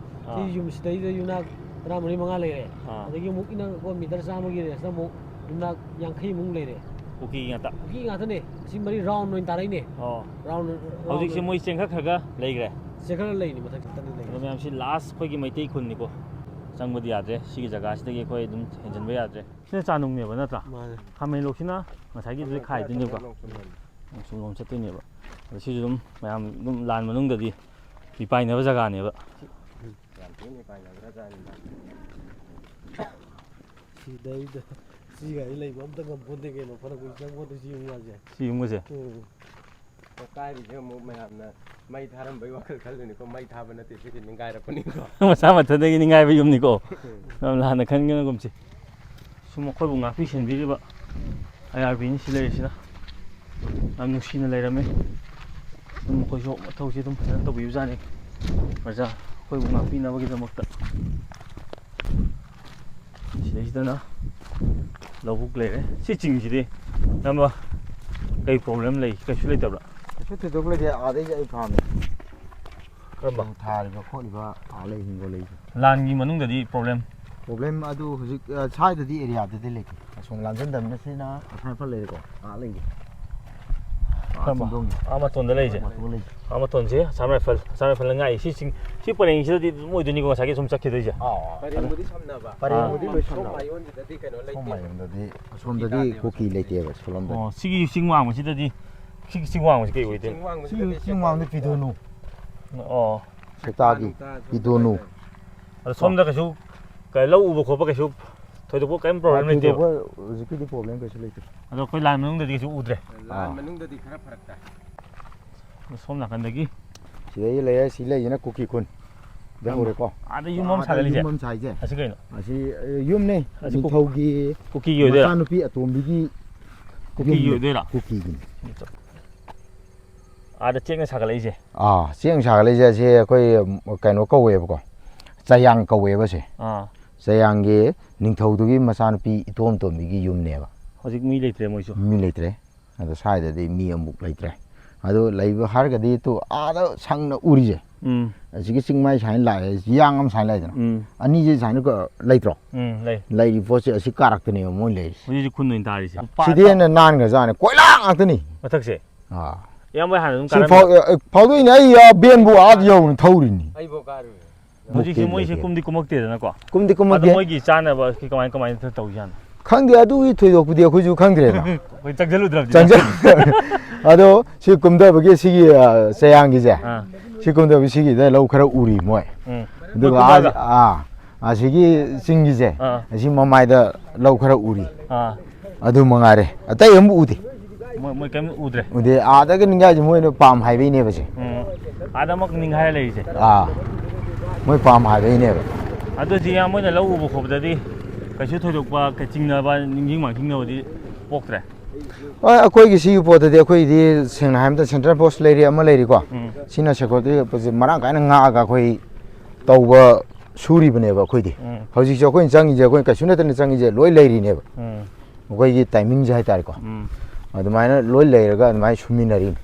ꯑꯥ꯫ ꯁꯤ ꯌꯨꯝꯁꯤꯗꯩꯗ ꯌꯨꯝꯅꯥꯛ ꯇꯔꯥꯃꯔꯤ ꯃꯉꯥ ꯂꯩꯔꯦ꯫ ꯑꯥ꯫ ꯑꯗꯒꯤ ꯑꯃꯨꯛ ꯏꯅꯛ ꯅꯛꯄ ꯃꯤꯇꯔ ꯆꯥꯝꯃꯒꯤ ꯔꯦꯟꯖꯇ ꯑꯃꯨꯛ ꯌꯨꯝꯅꯥꯛ ꯌꯥꯡꯈꯩꯃꯨꯛ ꯂꯩꯔꯦ꯫ ꯀꯨꯀꯤ ꯉꯥꯛꯇ? ꯀꯨꯀꯤ ꯉꯥꯛꯇꯅꯦ꯫ ꯁꯤ ꯃꯔꯤ ꯔꯥꯎꯟ ꯑꯣꯏꯅ ꯇꯥꯔꯛꯏꯅꯦ꯫ ꯑꯣ꯫ ꯔꯥꯎꯟ, ꯔꯥꯎꯟ ꯍꯧꯖꯤꯛꯁꯦ ꯑꯣꯏꯅ꯫ ꯃꯣꯏ ꯆꯦꯟꯈꯠꯈ꯭ꯔꯒ ꯂꯩꯈ꯭ꯔꯦ? ꯆꯦꯟꯈꯠꯂ ꯂꯩꯅꯤ, ꯃꯊꯛꯇꯅꯤ ꯂꯩꯔꯤꯁꯦ꯫ ꯑꯗꯣ ꯃꯌꯥꯝꯁꯤ ꯂꯥꯁ ꯑꯩꯈꯣꯏꯒꯤ ꯃꯩꯇꯩ ꯈꯨꯟꯅꯤꯀꯣ꯫ ꯆꯪꯕꯗꯤ ꯌꯥꯗ꯭ꯔꯦ꯫ ꯁꯤꯒꯤ ꯖꯒꯥꯁꯤꯗꯒꯤ ꯑꯩꯈꯣꯏ ꯑꯗꯨꯝ ꯍꯦꯟꯖꯤꯟꯕ ꯌꯥꯗ꯭ꯔꯦ꯫ ꯁꯤꯅ ꯆꯥꯅꯨꯡꯅꯦꯕ ꯅꯠꯇ꯭ꯔꯥ? ꯃꯥꯅꯦ꯫ ꯈꯥꯃꯦꯟꯂꯣꯛꯁꯤꯅ ꯉꯁꯥꯏꯒꯤꯗꯨꯗ ꯈꯥꯏꯗꯣꯏꯅꯦꯕꯀꯣ꯫ ꯅꯣꯡꯆꯨꯝꯂꯣꯝ ꯆꯠꯇꯣꯏꯅꯦꯕ꯫ ꯑꯗꯣ ꯁꯤꯁꯨ ꯑꯗꯨꯝ ꯃꯌꯥꯝ ꯑꯗꯨꯝ ꯂꯥꯟ ꯃꯅꯨꯡꯗꯗꯤ ꯃꯤꯄꯥꯏꯅꯕ ꯖꯒꯥꯅꯦꯕ꯫ ꯌꯥꯝ ꯊꯤꯅ ꯃꯤꯄꯥꯏꯅꯈ꯭ꯔꯖꯥꯠꯅꯤꯗ꯫ ꯁꯤꯗꯩꯗ ꯁꯤꯒꯥꯏ ꯂꯩꯕ ꯑꯝꯇ ꯉꯝꯄꯣꯟꯇꯦ ꯀꯩꯅꯣ, ꯐꯅ ꯀꯨꯏꯅ ꯆꯪꯄꯣꯟꯇꯦ ꯁꯤ ꯌꯨꯝꯒꯥꯁꯦ꯫ ꯁꯤ ꯌꯨꯝꯒꯁꯦ? ꯎꯝ꯫ ꯀꯥꯏꯔꯤꯁꯦ ꯑꯃꯨꯛ ꯃꯌꯥꯝꯅ ꯃꯩ ꯊꯥꯔꯝꯕꯩ ꯋꯥꯈꯜ ꯈꯜꯂꯤꯅꯤꯀꯣ, ꯃꯩ ꯊꯥꯕ ꯅꯠꯇꯦ, ꯁꯤꯗꯤ ꯅꯤꯡꯒꯥꯏꯔꯛꯄꯅꯤꯀꯣ꯫ ꯃꯁꯥ ꯃꯊꯟꯇꯒꯤ ꯅꯤꯡꯒꯥꯏꯕ ꯌꯨꯝꯅꯤꯀꯣ꯫ ꯎꯝ꯫ ꯌꯥꯝ ꯂꯥꯟꯅ ꯈꯟꯒꯅꯨꯒꯨꯝꯁꯤ꯫ ꯁꯨꯝ ꯑꯩꯈꯣꯏꯕꯨ ꯉꯥꯛꯄꯤ ꯁꯦꯟꯕꯤꯔꯤꯕ ꯑꯥꯏ ꯑꯥꯔ ꯕꯤꯅꯤ ꯁꯤ ꯂꯩꯔꯤꯁꯤꯅ꯫ ꯌꯥꯝ ꯅꯨꯡꯁꯤꯅ ꯂꯩꯔꯝꯃꯤ꯫ ꯑꯗꯨꯝ ꯑꯩꯈꯣꯏꯁꯨ ꯃꯊꯧꯁꯤ ꯑꯗꯨꯝ ꯐꯖꯅ ꯇꯧꯕꯤꯕꯖꯥꯠꯅꯤ꯫ ꯄ꯭ꯔꯖꯥ ꯑꯩꯈꯣꯏꯕꯨ ꯉꯥꯛꯄꯤꯅꯕꯒꯤꯗꯃꯛꯇ꯫ ꯁꯤꯗꯩꯁꯤꯗꯅ ꯂꯧꯕꯨꯛ ꯂꯩꯔꯦ꯫ ꯁꯤ ꯆꯤꯡꯁꯤꯗꯤ ꯏꯌꯥꯝꯕ ꯀꯩ ꯄ꯭ꯔꯣꯕ꯭ꯂꯦꯝ ꯂꯩ? ꯀꯩꯁꯨ ꯂꯩꯇꯕ꯭ꯔꯥ? ꯀꯩꯁꯨ ꯊꯣꯏꯗꯣꯛꯄ ꯂꯩꯇꯦ, ꯑꯥꯗꯩ ꯑꯩ ꯐꯥꯝꯅꯤ꯫ ꯀꯔꯝꯕ? ꯊꯥꯔꯤꯕ ꯈꯣꯠꯂꯤꯕ ꯑꯥ ꯂꯩ ꯍꯤꯡꯒꯣꯜ ꯂꯩ꯫ ꯂꯥꯟꯒꯤ ꯃꯅꯨꯡꯗꯗꯤ ꯄ꯭ꯔꯣꯕ꯭ꯂꯦꯝ? ꯄ꯭ꯔꯣꯕ꯭ꯂꯦꯝ ꯑꯗꯨ ꯍꯧꯖꯤꯛ, ꯑ, ꯁ꯭ꯋꯥꯏꯗꯗꯤ ꯑꯦꯔꯤꯌꯥꯗꯗꯤ ꯂꯩꯇꯦ꯫ ꯑꯁꯣꯝ ꯂꯥꯟꯖꯟꯗꯝꯅ ꯁꯤꯅ ꯑꯁꯥꯏ ꯏꯝꯐꯥꯜ ꯂꯩꯔꯦꯀꯣ, ꯑꯥ ꯂꯩꯔꯦ꯫ ꯀꯔꯝꯕ? ꯆꯤꯡꯗꯣꯡꯒꯤ꯫ ꯑꯥ ꯃꯇꯣꯟꯗ ꯂꯩꯔꯤꯁꯦ? ꯃꯇꯣꯟ ꯂꯩꯔꯤꯁꯦ꯫ ꯑꯥ ꯃꯇꯣꯟꯁꯦ ꯑꯁꯥꯝ ꯔꯥꯏꯐꯜ, ꯑꯁꯥꯝ ꯔꯥꯏꯐꯜꯅ ꯉꯥꯛꯏ꯫ ꯁꯤ ꯆꯤꯡ, ꯁꯤ ꯄꯔꯦꯡꯁꯤꯗ ꯑꯗꯨꯝ ꯑꯣꯏꯗꯣꯏꯅꯤꯀꯣ ꯉꯁꯥꯏꯒꯤ ꯁꯨꯝ ꯆꯠꯈꯤꯗꯣꯏꯁꯦ? ꯑꯥ, ꯑꯥ꯫ ꯄꯔꯦꯡꯕꯨꯗꯤ ꯁꯝꯅꯕ꯫ ꯄꯔꯦꯡꯕꯨꯗꯤ ꯑꯥ꯫ ꯂꯣꯏ ꯁꯣꯝ ꯁꯝꯅꯕ꯫ ꯃꯥꯏꯌꯣꯟꯁꯤꯗꯗꯤ ꯀꯩꯅꯣ ꯂꯩꯇꯦ꯫ ꯁꯣꯝ ꯃꯥꯏꯌꯣꯟꯗꯗꯤ, ꯑꯁꯣꯝꯗꯗꯤ ꯀꯨꯀꯤ ꯂꯩꯇꯦꯕ, ꯁꯣꯝꯂꯣꯝꯗꯗꯤ꯫ ꯑꯣ, ꯁꯤꯒꯤ ꯆꯤꯡ ꯋꯥꯡꯕꯁꯤꯗꯗꯤ, ꯁꯤꯒꯤ ꯆꯤꯡ ꯋꯥꯡꯕꯁꯤ ꯀꯩ ꯑꯣꯏꯗꯣꯏꯅꯣ? ꯆꯤꯡ ꯋꯥꯡꯕꯁꯤꯗꯗꯤ ꯁꯤ ꯆꯤꯡ ꯋꯥꯡꯕꯗꯤ ꯄꯤꯗꯣꯅꯨ꯫ ꯑꯣ꯫ ꯁꯦꯛꯇꯥꯒꯤ ꯄꯤꯗꯣꯅꯨ꯫ ꯑꯗꯣ ꯁꯣꯝꯗ ꯀꯩꯁꯨ ꯀ-, ꯂꯧ ꯎꯕ ꯈꯣꯠꯄ ꯀꯩꯁꯨ ꯊꯣꯏꯗꯣꯛꯄ ꯀꯔꯤꯝ ꯄ꯭ꯔꯣꯕ꯭ꯂꯦꯝ ꯂꯩꯇꯦꯕ? ꯊꯣꯏꯗꯣꯛꯄ ꯍꯧꯖꯤꯛꯀꯤꯗꯤ ꯄ꯭ꯔꯣꯕ꯭ꯂꯦꯝ ꯀꯩꯁꯨ ꯂꯩꯇꯦ꯫ ꯑꯗꯣ ꯑꯩꯈꯣꯏ ꯂꯥꯟ ꯃꯅꯨꯡꯗꯗꯤ ꯀꯩꯁꯨ ꯎꯗ꯭ꯔꯦ? ꯂꯥꯟ ꯑꯥ꯫ ꯃꯅꯨꯡꯗꯗꯤ ꯈꯔ ꯐꯔꯛ ꯇꯥꯏ꯫ ꯑꯗꯣ ꯁꯣꯝ ꯅꯥꯀꯟꯗꯒꯤ ꯁꯤꯗꯩ ꯂꯩꯔꯦ, ꯁꯤ ꯂꯩꯁꯤꯅ ꯀꯨꯀꯤ ꯈꯨꯟ꯫ ꯗ ꯍꯧꯔꯦꯀꯣ꯫ ꯑꯥꯗ ꯌꯨꯝ ꯑꯃ ꯑꯥꯗ ꯁꯥꯒꯠꯂꯤꯁꯦ? ꯌꯨꯝ ꯑꯃ ꯁꯥꯏꯁꯦ? ꯑꯁꯤ ꯀꯩꯅꯣ? ꯑꯁꯤ, ꯑ, ꯌꯨꯝꯅꯦ꯫ ꯑꯁꯤ ꯀꯨ-, ꯅꯤꯡꯊꯧꯒꯤ ꯀꯨꯀꯤꯒꯤ ꯑꯣꯏꯗꯣꯏꯔꯥ? ꯃꯆꯥꯅꯨꯄꯤ ꯑꯇꯣꯝꯕꯤꯒꯤ ꯀꯨꯀꯤꯒꯤ ꯌꯨꯝ ꯑꯣꯏꯗꯣꯏꯔꯥ? ꯀꯨꯀꯤꯒꯤꯅꯤ꯫ ꯑꯥꯗ ꯆꯦꯡꯅ ꯁꯥꯒꯠꯂꯛꯏꯁꯦ? ꯑꯥ, ꯆꯦꯡ ꯁꯥꯒꯠꯂꯛꯏꯁꯦ ꯑꯁꯤ ꯑꯩꯈꯣꯏ, ꯎꯝ, ꯀꯩꯅꯣ ꯀꯧꯋꯦꯕꯀꯣ, ꯆꯌꯥꯡ ꯀꯧꯋꯦꯕ ꯁꯦ꯫ ꯑꯥ꯫ ꯆꯌꯥꯡꯒꯤ ꯅꯤꯡꯊꯧꯗꯨꯒꯤ ꯃꯆꯥꯅꯨꯄꯤ ꯏꯇꯣꯝ ꯇꯣꯝꯕꯤꯒꯤ ꯌꯨꯝꯅꯦꯕ꯫ ꯍꯧꯖꯤꯛ ꯃꯤ ꯂꯩꯇ꯭ꯔꯦ ꯃꯣꯏꯁꯨ? ꯃꯤ ꯂꯩꯇ꯭ꯔꯦ꯫ ꯑꯗꯣ ꯁ꯭ꯋꯥꯏꯗꯗꯤ ꯃꯤ ꯑꯃꯨꯛ ꯂꯩꯇ꯭ꯔꯦ꯫ ꯑꯗꯣ ꯂꯩꯕ ꯍꯥꯏꯔꯒꯗꯤ ꯇꯨ ꯑꯥꯗ ꯁꯪꯅ ꯎꯔꯤꯁꯦ꯫ ꯎꯝ꯫ ꯑꯁꯤꯒꯤ ꯆꯤꯡꯃꯥꯏ ꯁꯨꯃꯥꯏꯅ ꯂꯥꯛꯑꯦ, ꯌꯥꯡ ꯑꯃ ꯁꯨꯃꯥꯏꯅ ꯂꯩꯗꯅ꯫ ꯎꯝ꯫ ꯑꯅꯤꯁꯦ ꯁꯨꯃꯥꯏꯅ ꯀ-, ꯂꯩꯇ꯭ꯔꯣ? ꯎꯝ, ꯂꯩ꯫ ꯂꯩꯔꯤ ꯄꯣꯠꯁꯦ ꯑꯁꯤ ꯀꯥꯔꯛꯇꯅꯦꯕ ꯃꯣꯏ ꯂꯩꯔꯤꯁꯦ꯫ ꯍꯧꯖꯤꯛ ꯍꯧꯖꯤꯛ ꯈꯨꯟ ꯑꯣꯏꯅ ꯇꯥꯔꯤꯁꯦ꯫ ꯁꯤꯗꯤ ꯍꯦꯟꯅ ꯅꯥꯟꯈ꯭ꯔꯖꯥꯠꯅꯤ, ꯀꯣꯏꯂꯥ ꯉꯥꯛꯇꯅꯤ꯫ ꯃꯊꯛꯁꯦ? ꯑꯥ꯫ ꯏꯌꯥꯝꯕ ꯍꯥꯟꯅ ꯑꯗꯨꯝ ꯁꯤ ꯀꯥꯔꯝꯃꯤ? ꯐꯥꯎ-, ꯑ, ꯐꯥꯎꯗꯣꯛꯏꯅꯦ, ꯑꯩ, ꯑ, ꯕꯦꯟꯕꯨ ꯑꯥꯗ ꯌꯧꯅ ꯊꯧꯔꯤꯅꯤ꯫ ꯑꯩꯐꯥꯎ ꯀꯥꯔꯨꯔꯦ꯫ ꯍꯧꯖꯤꯛꯁꯦ ꯃꯣꯏꯁꯦ ꯀꯨꯝꯗꯤ ꯀꯨꯝꯃꯛꯇꯦꯗꯅꯀꯣ? ꯀꯨꯝꯗꯤ ꯑꯗꯣ ꯀꯨꯝꯃꯛꯇꯦ꯫ ꯃꯣꯏꯒꯤ ꯆꯥꯅꯕ ꯁꯤ ꯀꯃꯥꯏ, ꯀꯃꯥꯏꯅ ꯇꯧꯔꯤꯖꯥꯠꯅꯣ? ꯈꯪꯗꯦ, ꯑꯗꯨꯒꯤ ꯊꯣꯏꯗꯣꯛꯄꯗꯤ ꯑꯩꯈꯣꯏꯁꯨ ꯈꯪꯗ꯭ꯔꯦꯅ꯫ ꯑꯩꯈꯣꯏ ꯆꯪꯁꯤꯜꯂꯨꯗ꯭ꯔꯕꯅꯤꯅ꯫ ꯆꯪꯁꯤꯜ-, ꯑꯗꯣ ꯁꯤ ꯀꯨꯝꯊꯕꯒꯤ ꯁꯤꯒꯤ, ꯑ, ꯆꯌꯥꯡꯒꯤꯁꯦ, ꯑꯥ꯫ ꯁꯤ ꯀꯨꯝꯊꯕꯒꯤ ꯁꯤꯒꯤꯗ ꯂꯧ ꯈꯔ ꯎꯔꯤ ꯃꯣꯏ꯫ ꯎꯝ꯫ ꯑꯗꯨꯒ ꯃꯣꯏ ꯀꯨꯝꯊꯕ? ꯑꯥ, ꯑꯥ, ꯑꯁꯤꯒꯤ ꯆꯤꯡꯒꯤꯁꯦ, ꯑꯥ꯫ ꯑꯁꯤ ꯃꯃꯥꯏꯗ ꯂꯧ ꯈꯔ ꯎꯔꯤ꯫ ꯑꯥ꯫ ꯑꯗꯨ ꯃꯉꯥꯏꯔꯦ, ꯑꯇꯩ ꯑꯃꯨꯛ ꯎꯗꯦ꯫ ꯃꯣꯏ, ꯃꯣꯏ ꯀꯩꯝ ꯎꯗ꯭ꯔꯦ? ꯎꯗꯦ꯫ ꯑꯥꯗꯒ ꯅꯤꯡꯒꯥꯏꯁꯦ ꯃꯣꯏꯅ ꯄꯥꯝ ꯍꯥꯏꯕꯩꯅꯦꯕ ꯁꯦ꯫ ꯎꯝ꯫ ꯑꯥꯗꯃꯛ ꯅꯤꯡꯈꯥꯏꯔ ꯂꯩꯔꯤꯁꯦ? ꯑꯥ, ꯃꯣꯏ ꯄꯥꯝ ꯍꯥꯏꯕꯩꯅꯦꯕ꯫ ꯑꯗꯨ ꯁꯤ ꯏꯌꯥꯝꯕ ꯍꯣꯏꯅ ꯂꯧ ꯎꯕ ꯈꯣꯠꯄꯗꯗꯤ ꯀꯩꯁꯨ ꯊꯣꯏꯗꯣꯛꯄ ꯀꯩ ꯆꯤꯡꯅꯕ, ꯅꯤꯡꯁꯤꯡ ꯃꯥꯡꯖꯤꯡꯅꯕꯗꯤ ꯄꯣꯛꯇ꯭ꯔꯦ? ꯍꯣꯏ, ꯑꯩꯈꯣꯏꯒꯤ ꯁꯤꯒꯤ ꯄꯣꯠꯇꯗꯤ ꯑꯩꯈꯣꯏꯗꯤ ꯁꯦꯡꯅ ꯍꯥꯏꯔꯕꯗ central post ꯂꯩꯔꯤ, ꯑꯃ ꯂꯩꯔꯤꯀꯣ꯫ ꯎꯝ꯫ ꯁꯤꯅ security ꯃꯔꯥꯡ ꯀꯥꯏꯅ ꯉꯥꯛꯑꯒ ꯑꯩꯈꯣꯏ ꯇꯧꯕ ꯁꯨꯔꯤꯕꯅꯦꯕ ꯑꯩꯈꯣꯏꯗꯤ꯫ ꯎꯝ꯫ ꯍꯧꯖꯤꯛꯁꯨ ꯑꯩꯈꯣꯏꯅ ꯆꯪꯉꯤꯁꯦ, ꯑꯩꯈꯣꯏ ꯀꯩꯁꯨ ꯅꯠꯇꯅ ꯆꯪꯉꯤꯁꯦ ꯂꯣꯏ ꯂꯩꯔꯤꯅꯦꯕ꯫ ꯎꯝ꯫ ꯑꯩꯈꯣꯏꯒꯤ timingꯁꯦ ꯍꯥꯏꯇꯥꯔꯦꯀꯣ꯫ ꯎꯝ꯫ ꯑꯗꯨꯃꯥꯏꯅ ꯂꯣꯏ ꯂꯩꯔꯒ ꯑꯗꯨꯃꯥꯏꯅ ꯁꯨꯃꯤꯟꯅꯔꯤꯅꯤ꯫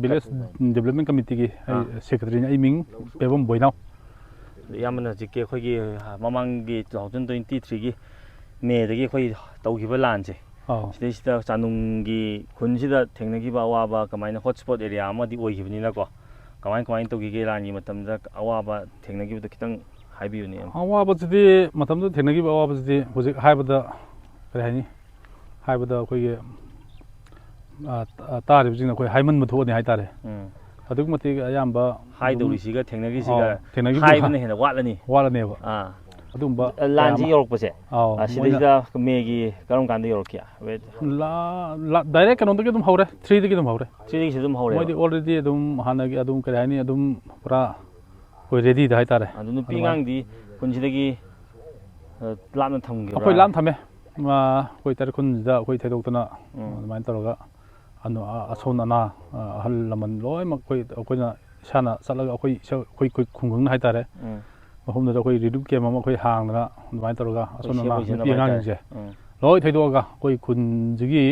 Village Development Committeeꯒꯤ ꯑꯩ ꯑꯥ꯫ Secretaryꯅꯤ, ꯑꯩ ꯃꯤꯡ ꯄꯦꯕꯝ ꯕꯣꯏꯅꯥꯎ꯫ ꯏꯌꯥꯝꯕꯅ ꯍꯧꯖꯤꯛꯀꯤ ꯑꯩꯈꯣꯏꯒꯤ, ꯑ, ꯃꯃꯥꯡꯒꯤ two thousand twenty threeꯒꯤ Mayꯗꯒꯤ ꯑꯩꯈꯣꯏ ꯇꯧꯈꯤꯕ ꯂꯥꯟꯁꯦ, ꯑꯥꯎ꯫ ꯁꯤꯗꯩꯁꯤꯗ ꯆꯥꯅꯨꯡꯒꯤ ꯈꯨꯟꯁꯤꯗ ꯊꯦꯡꯅꯈꯤꯕ ꯑꯋꯥꯕ, ꯀꯃꯥꯏꯅ hotspot area ꯑꯃꯗꯤ ꯑꯣꯏꯈꯤꯕꯅꯤꯅꯀꯣ, ꯀꯃꯥꯏ, ꯀꯃꯥꯏꯅ ꯇꯧꯈꯤꯒꯦ ꯂꯥꯟꯒꯤ ꯃꯇꯝꯗ ꯑꯋꯥꯕ ꯊꯦꯡꯅꯈꯤꯕꯗꯣ ꯈꯤꯇꯪ ꯍꯥꯏꯕꯤꯌꯨꯅꯦ꯫ ꯑꯋꯥꯕꯁꯤꯗꯤ, ꯃꯇꯝꯗꯨꯗ ꯊꯦꯡꯅꯈꯤꯕ ꯑꯋꯥꯕꯁꯤꯗꯤ ꯍꯧꯖꯤꯛ ꯍꯥꯏꯕꯗ, ꯀꯔꯤ ꯍꯥꯏꯅꯤ, ꯍꯥꯏꯕꯗ ꯑꯩꯈꯣꯏꯒꯤ, ꯑ, ꯇ-, ꯇꯥꯔꯤꯕꯁꯤꯡꯅ ꯑꯩꯈꯣꯏ ꯍꯥꯏꯃꯟꯕ ꯊꯣꯛꯑꯅꯤ ꯍꯥꯏꯇꯥꯔꯦ꯫ ꯎꯝ꯫ ꯑꯗꯨꯛꯀꯤ ꯃꯇꯤꯛ ꯑꯌꯥꯝꯕ ꯑꯗꯨꯝ, ꯍꯥꯏꯗꯧꯔꯤꯁꯤꯒ ꯊꯦꯡꯅꯈꯤꯁꯤꯒ ꯑꯧ, ꯊꯦꯡꯅꯈꯤꯕꯗꯨ ꯍꯥꯏꯕꯅ ꯍꯦꯟꯅ ꯋꯥꯠꯂꯅꯤ꯫ ꯋꯥꯠꯂꯅꯦꯕ꯫ ꯑꯥ꯫ ꯑꯗꯨꯝꯕ ꯑ, ꯂꯥꯟꯁꯤ ꯀꯌꯥ ꯑꯃ ꯌꯧꯔꯛꯄꯁꯦ, ꯑꯧ, ꯑ, ꯃꯣꯏꯅ ꯁꯤꯗꯩꯁꯤꯗ Mayꯒꯤ ꯀꯔꯝ ꯀꯥꯟꯗ ꯌꯧꯔꯛꯀꯦ? ꯂꯥ-, ꯂꯥ-, direct ꯀꯩꯅꯣꯗꯒꯤ ꯑꯗꯨꯝ ꯍꯧꯔꯦ, threeꯗꯒꯤ ꯑꯗꯨꯝ ꯍꯧꯔꯦ꯫ Threeꯗꯒꯤꯁꯨ ꯑꯗꯨꯝ ꯍꯧꯔꯦꯕ? ꯃꯣꯏꯗꯤ already ꯑꯗꯨꯝ ꯍꯥꯟꯅꯒꯤ ꯑꯗꯨꯝ, ꯀꯔꯤ ꯍꯥꯏꯅꯤ, ꯑꯗꯨꯝ ꯄꯨꯔꯥ ꯑꯩꯈꯣꯏ readyꯗ ꯍꯥꯏꯇꯥꯔꯦ꯫ ꯑꯗꯨ ꯅꯨꯄꯤ ꯑꯗꯨꯃꯥꯏꯅ꯫ ꯑꯉꯥꯡꯗꯤ ꯈꯨꯟꯁꯤꯗꯒꯤ, ꯑ, ꯂꯥꯞꯅ ꯊꯝꯈꯤꯕ꯭ꯔꯥ? ꯑꯩꯈꯣꯏ ꯂꯥꯞꯅ ꯊꯝꯃꯦ꯫ ꯃꯥ ꯑꯩꯈꯣꯏ ꯇꯔꯦꯠ ꯈꯨꯟꯁꯤꯗ ꯑꯩꯈꯣꯏ ꯊꯩꯗꯣꯛꯇꯅ, ꯎꯝ꯫ ꯑꯗꯨꯃꯥꯏꯅ ꯇꯧꯔꯒ ꯑꯅꯨ-, ꯑ-, ꯑꯁꯣꯟ ꯑꯅꯥ, ꯑ, ꯑꯍꯜ ꯂꯃꯟ ꯂꯣꯏꯅꯃꯛ ꯑꯩꯈꯣꯏ, ꯑꯩꯈꯣꯏꯅ ꯏꯁꯥꯅ ꯆꯠꯂꯒ ꯑꯩꯈꯣꯏ ꯏꯁ-, ꯑꯩꯈꯣꯏ, ꯑꯩꯈꯣꯏ ꯈꯨꯡꯒꯪꯅ ꯍꯥꯏꯇꯥꯔꯦ, ꯎꯝ꯫ ꯃꯐꯝꯗꯨꯗ ꯑꯩꯈꯣꯏ relief camp ꯑꯃ ꯑꯩꯈꯣꯏ ꯍꯥꯡꯗꯅ ꯑꯗꯨꯃꯥꯏꯅ ꯇꯧꯔꯒ ꯑꯩꯈꯣꯏ ꯑꯁꯣꯟ ꯑꯅꯥ ꯁꯦꯝꯕ ꯅꯨꯄꯤ ꯁꯦꯝꯕ ꯑꯉꯥꯡꯁꯤꯡꯁꯦ ꯍꯥꯏꯇꯥꯔꯦ꯫ ꯎꯝ꯫ ꯂꯣꯏ ꯊꯩꯗꯣꯛꯑꯒ ꯑꯩꯈꯣꯏ ꯈꯨꯟꯁꯤꯒꯤ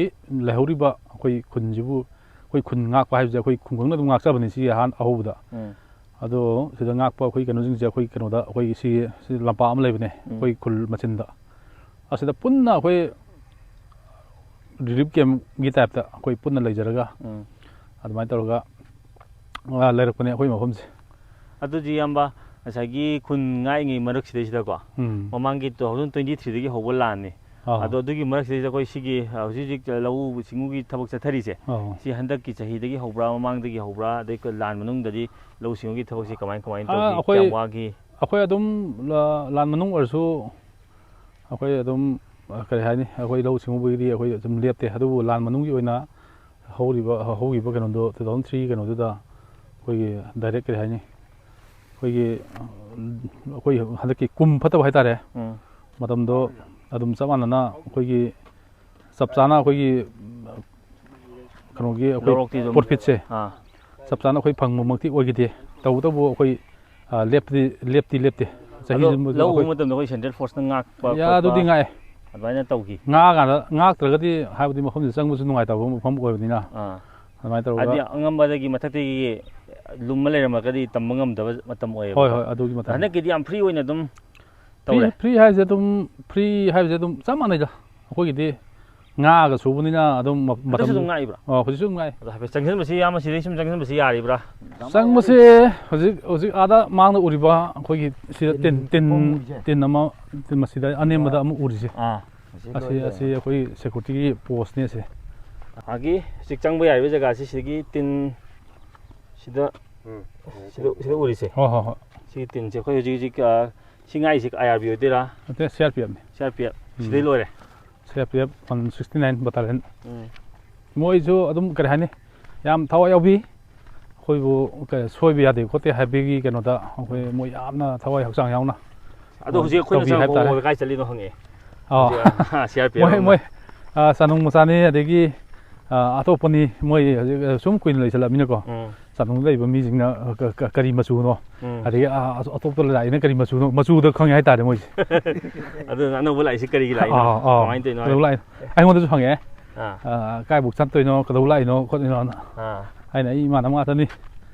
ꯂꯩꯍꯧꯔꯤꯕ ꯑꯩꯈꯣꯏ ꯈꯨꯟꯁꯤꯕꯨ, ꯑꯩꯈꯣꯏ ꯈꯨꯟ ꯉꯥꯛꯄ ꯍꯥꯏꯕꯁꯦ ꯑꯩꯈꯣꯏ ꯈꯨꯡꯒꯪꯅ ꯑꯗꯨꯝ ꯉꯥꯛꯆꯕꯅꯤ ꯁꯤꯒꯤ ꯑꯍꯥꯟ-, ꯑꯍꯧꯕꯗ꯫ ꯎꯝ꯫ ꯑꯗꯣ ꯁꯤꯗ ꯉꯥꯛꯄ ꯑꯩꯈꯣꯏ ꯀꯩꯅꯣꯁꯤꯡꯁꯦ ꯑꯩꯈꯣꯏ ꯀꯩꯅꯣꯗ ꯑꯩꯈꯣꯏꯒꯤ ꯁꯤ, ꯁꯤ ꯂꯝꯄꯥꯛ ꯑꯃ ꯂꯩꯕꯅꯦ, ꯎꯝ꯫ ꯑꯩꯈꯣꯏ ꯈꯨꯜ ꯃꯆꯤꯟꯗ꯫ ꯑꯁꯤꯗ ꯄꯨꯟꯅ ꯑꯩꯈꯣꯏ relief campꯀꯤ typeꯇ ꯑꯩꯈꯣꯏ ꯄꯨꯟꯅ ꯂꯩꯖꯔꯒ ꯎꯝ꯫ ꯑꯗꯨꯃꯥꯏꯅ ꯇꯧꯔꯒ, ꯑ, ꯂꯩꯔꯛꯄꯅꯦ ꯑꯩꯈꯣꯏ ꯃꯐꯝꯁꯦ꯫ ꯑꯗꯨꯗꯤ ꯏꯌꯥꯝꯕ, ꯉꯁꯥꯏꯒꯤ ꯈꯨꯟ ꯉꯥꯛꯏꯉꯩ ꯃꯔꯛꯁꯤꯗꯩꯁꯤꯗꯀꯣ, ꯎꯝ꯫ ꯃꯃꯥꯡꯒꯤ two thousand twenty threeꯗꯒꯤ ꯍꯧꯕ ꯂꯥꯟꯅꯤ꯫ ꯑꯥ꯫ ꯑꯗꯣ ꯑꯗꯨꯒꯤ ꯃꯔꯛꯁꯤꯗꯩꯁꯤꯗ ꯑꯩꯈꯣꯏ ꯁꯤꯒꯤ, ꯑ, ꯍꯧꯖꯤꯛ ꯍꯧꯖꯤꯛ ꯂꯧꯎ ꯁꯤꯡꯎꯒꯤ ꯊꯕꯛ ꯆꯠꯊꯔꯤꯁꯦ, ꯑꯥ꯫ ꯁꯤ ꯍꯟꯗꯛꯀꯤ ꯆꯍꯤꯗꯒꯤ ꯍꯧꯕ꯭ꯔꯥ, ꯃꯃꯥꯡꯗꯒꯤ ꯍꯧꯕ꯭ꯔꯥ, ꯑꯗꯩ ꯂꯥꯟ ꯃꯅꯨꯡꯗꯗꯤ ꯂꯧꯎ ꯁꯤꯡꯎꯒꯤ ꯊꯕꯛꯁꯦ ꯀꯃꯥꯏ, ꯀꯃꯥꯏꯅ ꯑꯥ, ꯇꯧꯒꯦ? ꯑꯩꯈꯣꯏ, ꯀꯌꯥꯝ ꯋꯥꯈꯤ? ꯑꯩꯈꯣꯏ ꯑꯗꯨꯝ ꯂ-, ꯂꯥꯟ ꯃꯅꯨꯡ ꯑꯣꯏꯔꯁꯨ ꯑꯩꯈꯣꯏ ꯑꯗꯨꯝ, ꯑ, ꯀꯔꯤ ꯍꯥꯏꯅꯤ, ꯑꯩꯈꯣꯏ ꯂꯧꯎ ꯁꯤꯡꯎꯕꯒꯤꯗꯤ ꯑꯩꯈꯣꯏ ꯑꯗꯨꯝ ꯂꯦꯞꯇꯦ꯫ ꯑꯗꯨꯕꯨ ꯂꯥꯟ ꯃꯅꯨꯡꯒꯤ ꯑꯣꯏꯅ ꯍꯧꯔꯤꯕ, ꯍꯧꯈꯤꯕ ꯀꯩꯅꯣꯗꯣ, two thousand three ꯀꯩꯅꯣꯗꯨꯗ ꯑꯩꯈꯣꯏꯒꯤ direct, ꯀꯔꯤ ꯍꯥꯏꯅꯤ, ꯑꯩꯈꯣꯏꯒꯤ, ꯑ, ꯑꯩꯈꯣꯏ ꯍꯟꯗꯛꯀꯤ ꯀꯨꯝ ꯐꯠꯇꯕ ꯍꯥꯏꯇꯥꯔꯦ, ꯎꯝ꯫ ꯃꯇꯝꯗꯣ ꯑꯗꯨꯝ ꯆꯞ ꯃꯥꯟꯅꯅ ꯑꯩꯈꯣꯏꯒꯤ ꯆꯞ ꯆꯥꯅ ꯑꯩꯈꯣꯏꯒꯤ ꯀꯩꯅꯣꯒꯤ ꯑꯩꯈꯣꯏ ꯂꯧꯔꯣꯛꯇꯤ ꯑꯗꯨꯝ profitꯁꯦ ꯑꯥ꯫ ꯆꯞ ꯆꯥꯅ ꯑꯩꯈꯣꯏ ꯐꯪꯕꯃꯛꯇꯤ ꯑꯣꯏꯈꯤꯗꯦ꯫ ꯇꯧꯕꯇꯕꯨ ꯑꯩꯈꯣꯏ, ꯑ, ꯂꯦꯞꯇꯤ, ꯂꯦꯞꯇꯤ ꯂꯦꯞꯇꯦ꯫ ꯆꯍꯤ ꯑꯗꯣ ꯑꯗꯨꯝ ꯂꯧ ꯎꯕ ꯑꯩꯈꯣꯏ ꯃꯇꯝꯗ ꯑꯩꯈꯣꯏ central forceꯅ ꯉꯥꯛꯄ ꯌꯥ, ꯈꯣꯠꯄ ꯑꯗꯨꯗꯤ ꯉꯥꯛꯑꯦ꯫ ꯑꯗꯨꯃꯥꯏꯅ ꯇꯧꯈꯤ꯫ ꯉꯥꯛꯑꯀꯥꯟꯗ, ꯉꯥꯛꯇ꯭ꯔꯒꯗꯤ ꯍꯥꯏꯕꯗꯤ ꯃꯐꯝꯁꯤꯗ ꯆꯪꯕꯁꯨ ꯅꯨꯡꯉꯥꯏꯇꯕ ꯃꯐꯝ ꯑꯣꯏꯕꯅꯤꯅ꯫ ꯑꯥ꯫ ꯑꯗꯨꯃꯥꯏꯅ ꯇꯧꯔꯒ ꯍꯥꯏꯗꯤ ꯑꯉꯝꯕꯗꯒꯤ ꯃꯊꯛꯇꯒꯤ ꯂꯨꯝꯃ ꯂꯩꯔꯝꯃꯒꯗꯤ ꯇꯝꯕ ꯉꯝꯗꯕ ꯃꯇꯝ ꯍꯣꯏ, ꯑꯣꯏꯌꯦꯕꯀꯣ꯫ ꯍꯣꯏ, ꯑꯗꯨꯒꯤ ꯃꯇꯝ꯫ ꯍꯟꯗꯛꯀꯤꯗꯤ ꯌꯥꯝ free ꯑꯣꯏꯅ ꯑꯗꯨꯝ ꯇꯧꯔꯦ꯫ Free, free ꯍꯥꯏꯁꯦ ꯑꯗꯨꯝ, free ꯍꯥꯏꯕꯁꯦ ꯑꯗꯨꯝ ꯆꯞ ꯃꯥꯟꯅꯩꯗ꯫ ꯑꯩꯈꯣꯏꯒꯤꯗꯤ ꯉꯥꯒ ꯁꯨꯕꯅꯤꯅ ꯑꯗꯨꯝ ꯃ-, ꯍꯧꯖꯤꯛꯁꯨ ꯃꯇꯝ ꯑꯗꯨꯝ ꯉꯥꯛꯏꯕ꯭ꯔꯥ? ꯑꯣ, ꯍꯧꯖꯤꯛꯁꯨ ꯑꯗꯨꯝ ꯉꯥꯛꯏ꯫ ꯑꯗꯣ ꯍꯥꯏꯐꯦꯠ ꯆꯪꯁꯤꯟꯕꯁꯤ, ꯏꯌꯥꯝꯕ, ꯁꯤꯗꯩ ꯁꯨꯝ ꯆꯪꯁꯤꯟꯕꯁꯤ ꯌꯥꯔꯤꯕ꯭ꯔꯥ? ꯆꯪꯕꯁꯦ ꯍꯧꯖꯤꯛ, ꯍꯧꯖꯤꯛ ꯑꯥꯗ ꯃꯥꯡꯗ ꯎꯔꯤꯕ ꯑꯩꯈꯣꯏꯒꯤ ꯁꯤꯗ ꯇꯤꯟ, ꯇꯤꯟ, ꯇꯤꯟ ꯑꯃ, ꯇꯤꯟ ꯃꯁꯤꯗ ꯑꯅꯦꯝꯕꯗ ꯑꯃ ꯎꯔꯤꯁꯦ꯫ ꯑꯥ꯫ ꯑꯁꯤ, ꯑꯁꯤ ꯑꯩꯈꯣꯏ securityꯒꯤ postꯅꯦ ꯑꯁꯤ꯫ ꯑꯥꯒꯤ ꯍꯧꯖꯤꯛ ꯆꯪꯕ ꯌꯥꯔꯤꯕ ꯖꯒꯥꯁꯤ ꯁꯤꯗꯒꯤ ꯇꯤꯟ ꯁꯤꯗ, ꯎꯝ꯫ ꯁꯤꯗ, ꯁꯤꯗ ꯎꯔꯤꯁꯦ꯫ ꯍꯣꯏ, ꯍꯣꯏ, ꯍꯣꯏ꯫ ꯁꯤꯒꯤ ꯇꯤꯟꯁꯦ ꯑꯩꯈꯣꯏ ꯍꯧꯖꯤꯛ ꯍꯧꯖꯤꯛ, ꯑ, ꯁꯤ ꯉꯥꯛꯏꯁꯦ I R B ꯑꯣꯏꯗꯣꯏꯔꯥ? ꯅꯠꯇꯦ, C R P Fꯅꯤ꯫ C R P F꯫ ꯎꯝ꯫ ꯁꯤꯗꯩ ꯂꯣꯏꯔꯦ? C R P F one sixty nine battalion꯫ ꯎꯝ꯫ ꯃꯣꯏꯁꯨ ꯑꯗꯨꯝ, ꯀꯔꯤ ꯍꯥꯏꯅꯤ, ꯌꯥꯝ ꯊꯋꯥꯏ ꯌꯥꯎꯕꯤ꯫ ꯑꯩꯈꯣꯏꯕꯨ ꯀ-, ꯁꯣꯏꯕ ꯌꯥꯗꯦ ꯈꯣꯠꯇꯦ ꯍꯥꯏꯕꯒꯤ ꯀꯩꯅꯣꯗ ꯑꯩꯈꯣꯏ ꯃꯣꯏ ꯌꯥꯝꯅ ꯊꯋꯥꯏ ꯍꯛꯆꯥꯡ ꯌꯥꯎꯅ ꯑꯗꯣ ꯍꯧꯖꯤꯛ ꯑꯩꯈꯣꯏꯅ ꯇꯧꯕꯤ ꯆꯪꯉꯛꯄ ꯍꯥꯏꯕ ꯇꯥꯔꯦ꯫ ꯃꯑꯣꯡꯗ ꯀꯥꯏ ꯆꯠꯂꯤꯅꯣ ꯍꯪꯉꯛꯑꯦ꯫ ꯑꯥ꯫ ꯍꯧꯖꯤꯛ, ꯑꯥ, C R P F ꯃꯣꯏ ꯑꯃ꯫ ꯃꯣꯏ ꯑꯥ, ꯆꯥꯅꯨꯡ ꯃꯆꯥꯅꯤ, ꯑꯗꯒꯤ ꯑꯥ, ꯑꯇꯣꯞꯄꯅꯤ, ꯃꯣꯏ ꯍꯧꯖꯤꯛ ꯑꯥ, ꯁꯨꯝ ꯀꯨꯏꯅ ꯂꯩꯁꯜꯂꯛꯑꯃꯤꯅꯀꯣ꯫ ꯎꯝ꯫ ꯆꯥꯅꯨꯡꯗ ꯂꯩꯕ ꯃꯤꯁꯤꯡꯅ ꯑꯥ, ꯀ- ꯀ- ꯀꯔꯤ ꯃꯆꯨꯅꯣ, ꯎꯝ꯫ ꯑꯗꯒꯤ ꯑꯥ, ꯑꯇꯣꯞꯄ ꯂꯥꯛꯏꯅ ꯀꯔꯤ ꯃꯆꯨꯅꯣ, ꯃꯆꯨꯗ ꯈꯪꯉꯦ ꯍꯥꯏꯇꯥꯔꯦ ꯃꯣꯏꯁꯦ꯫ ꯑꯗꯨꯅ ꯑꯅꯧꯕ ꯂꯥꯛꯏꯁꯤ ꯀꯔꯤꯒꯤ ꯂꯥꯛꯏꯅꯣ? ꯑꯥ, ꯑꯥ꯫ ꯀꯃꯥꯏꯅ ꯇꯧꯔꯤꯅꯣ? ꯀꯩꯗꯧ ꯂꯥꯛꯏꯅꯣ? ꯑꯩꯉꯣꯟꯗꯁꯨ ꯍꯪꯉꯛꯑꯦ꯫ ꯑꯥ꯫ ꯑꯥ, ꯀꯥꯏꯕꯨꯛ ꯆꯠꯇꯣꯏꯅꯣ, ꯀꯩꯗꯧ ꯂꯥꯛꯏꯅꯣ ꯈꯣꯠꯂꯤꯅꯣꯅ꯫ ꯑꯥ꯫ ꯑꯩꯅ ꯑꯩ ꯏꯃꯥꯟꯅꯕ ꯉꯥꯛꯇꯅꯤ,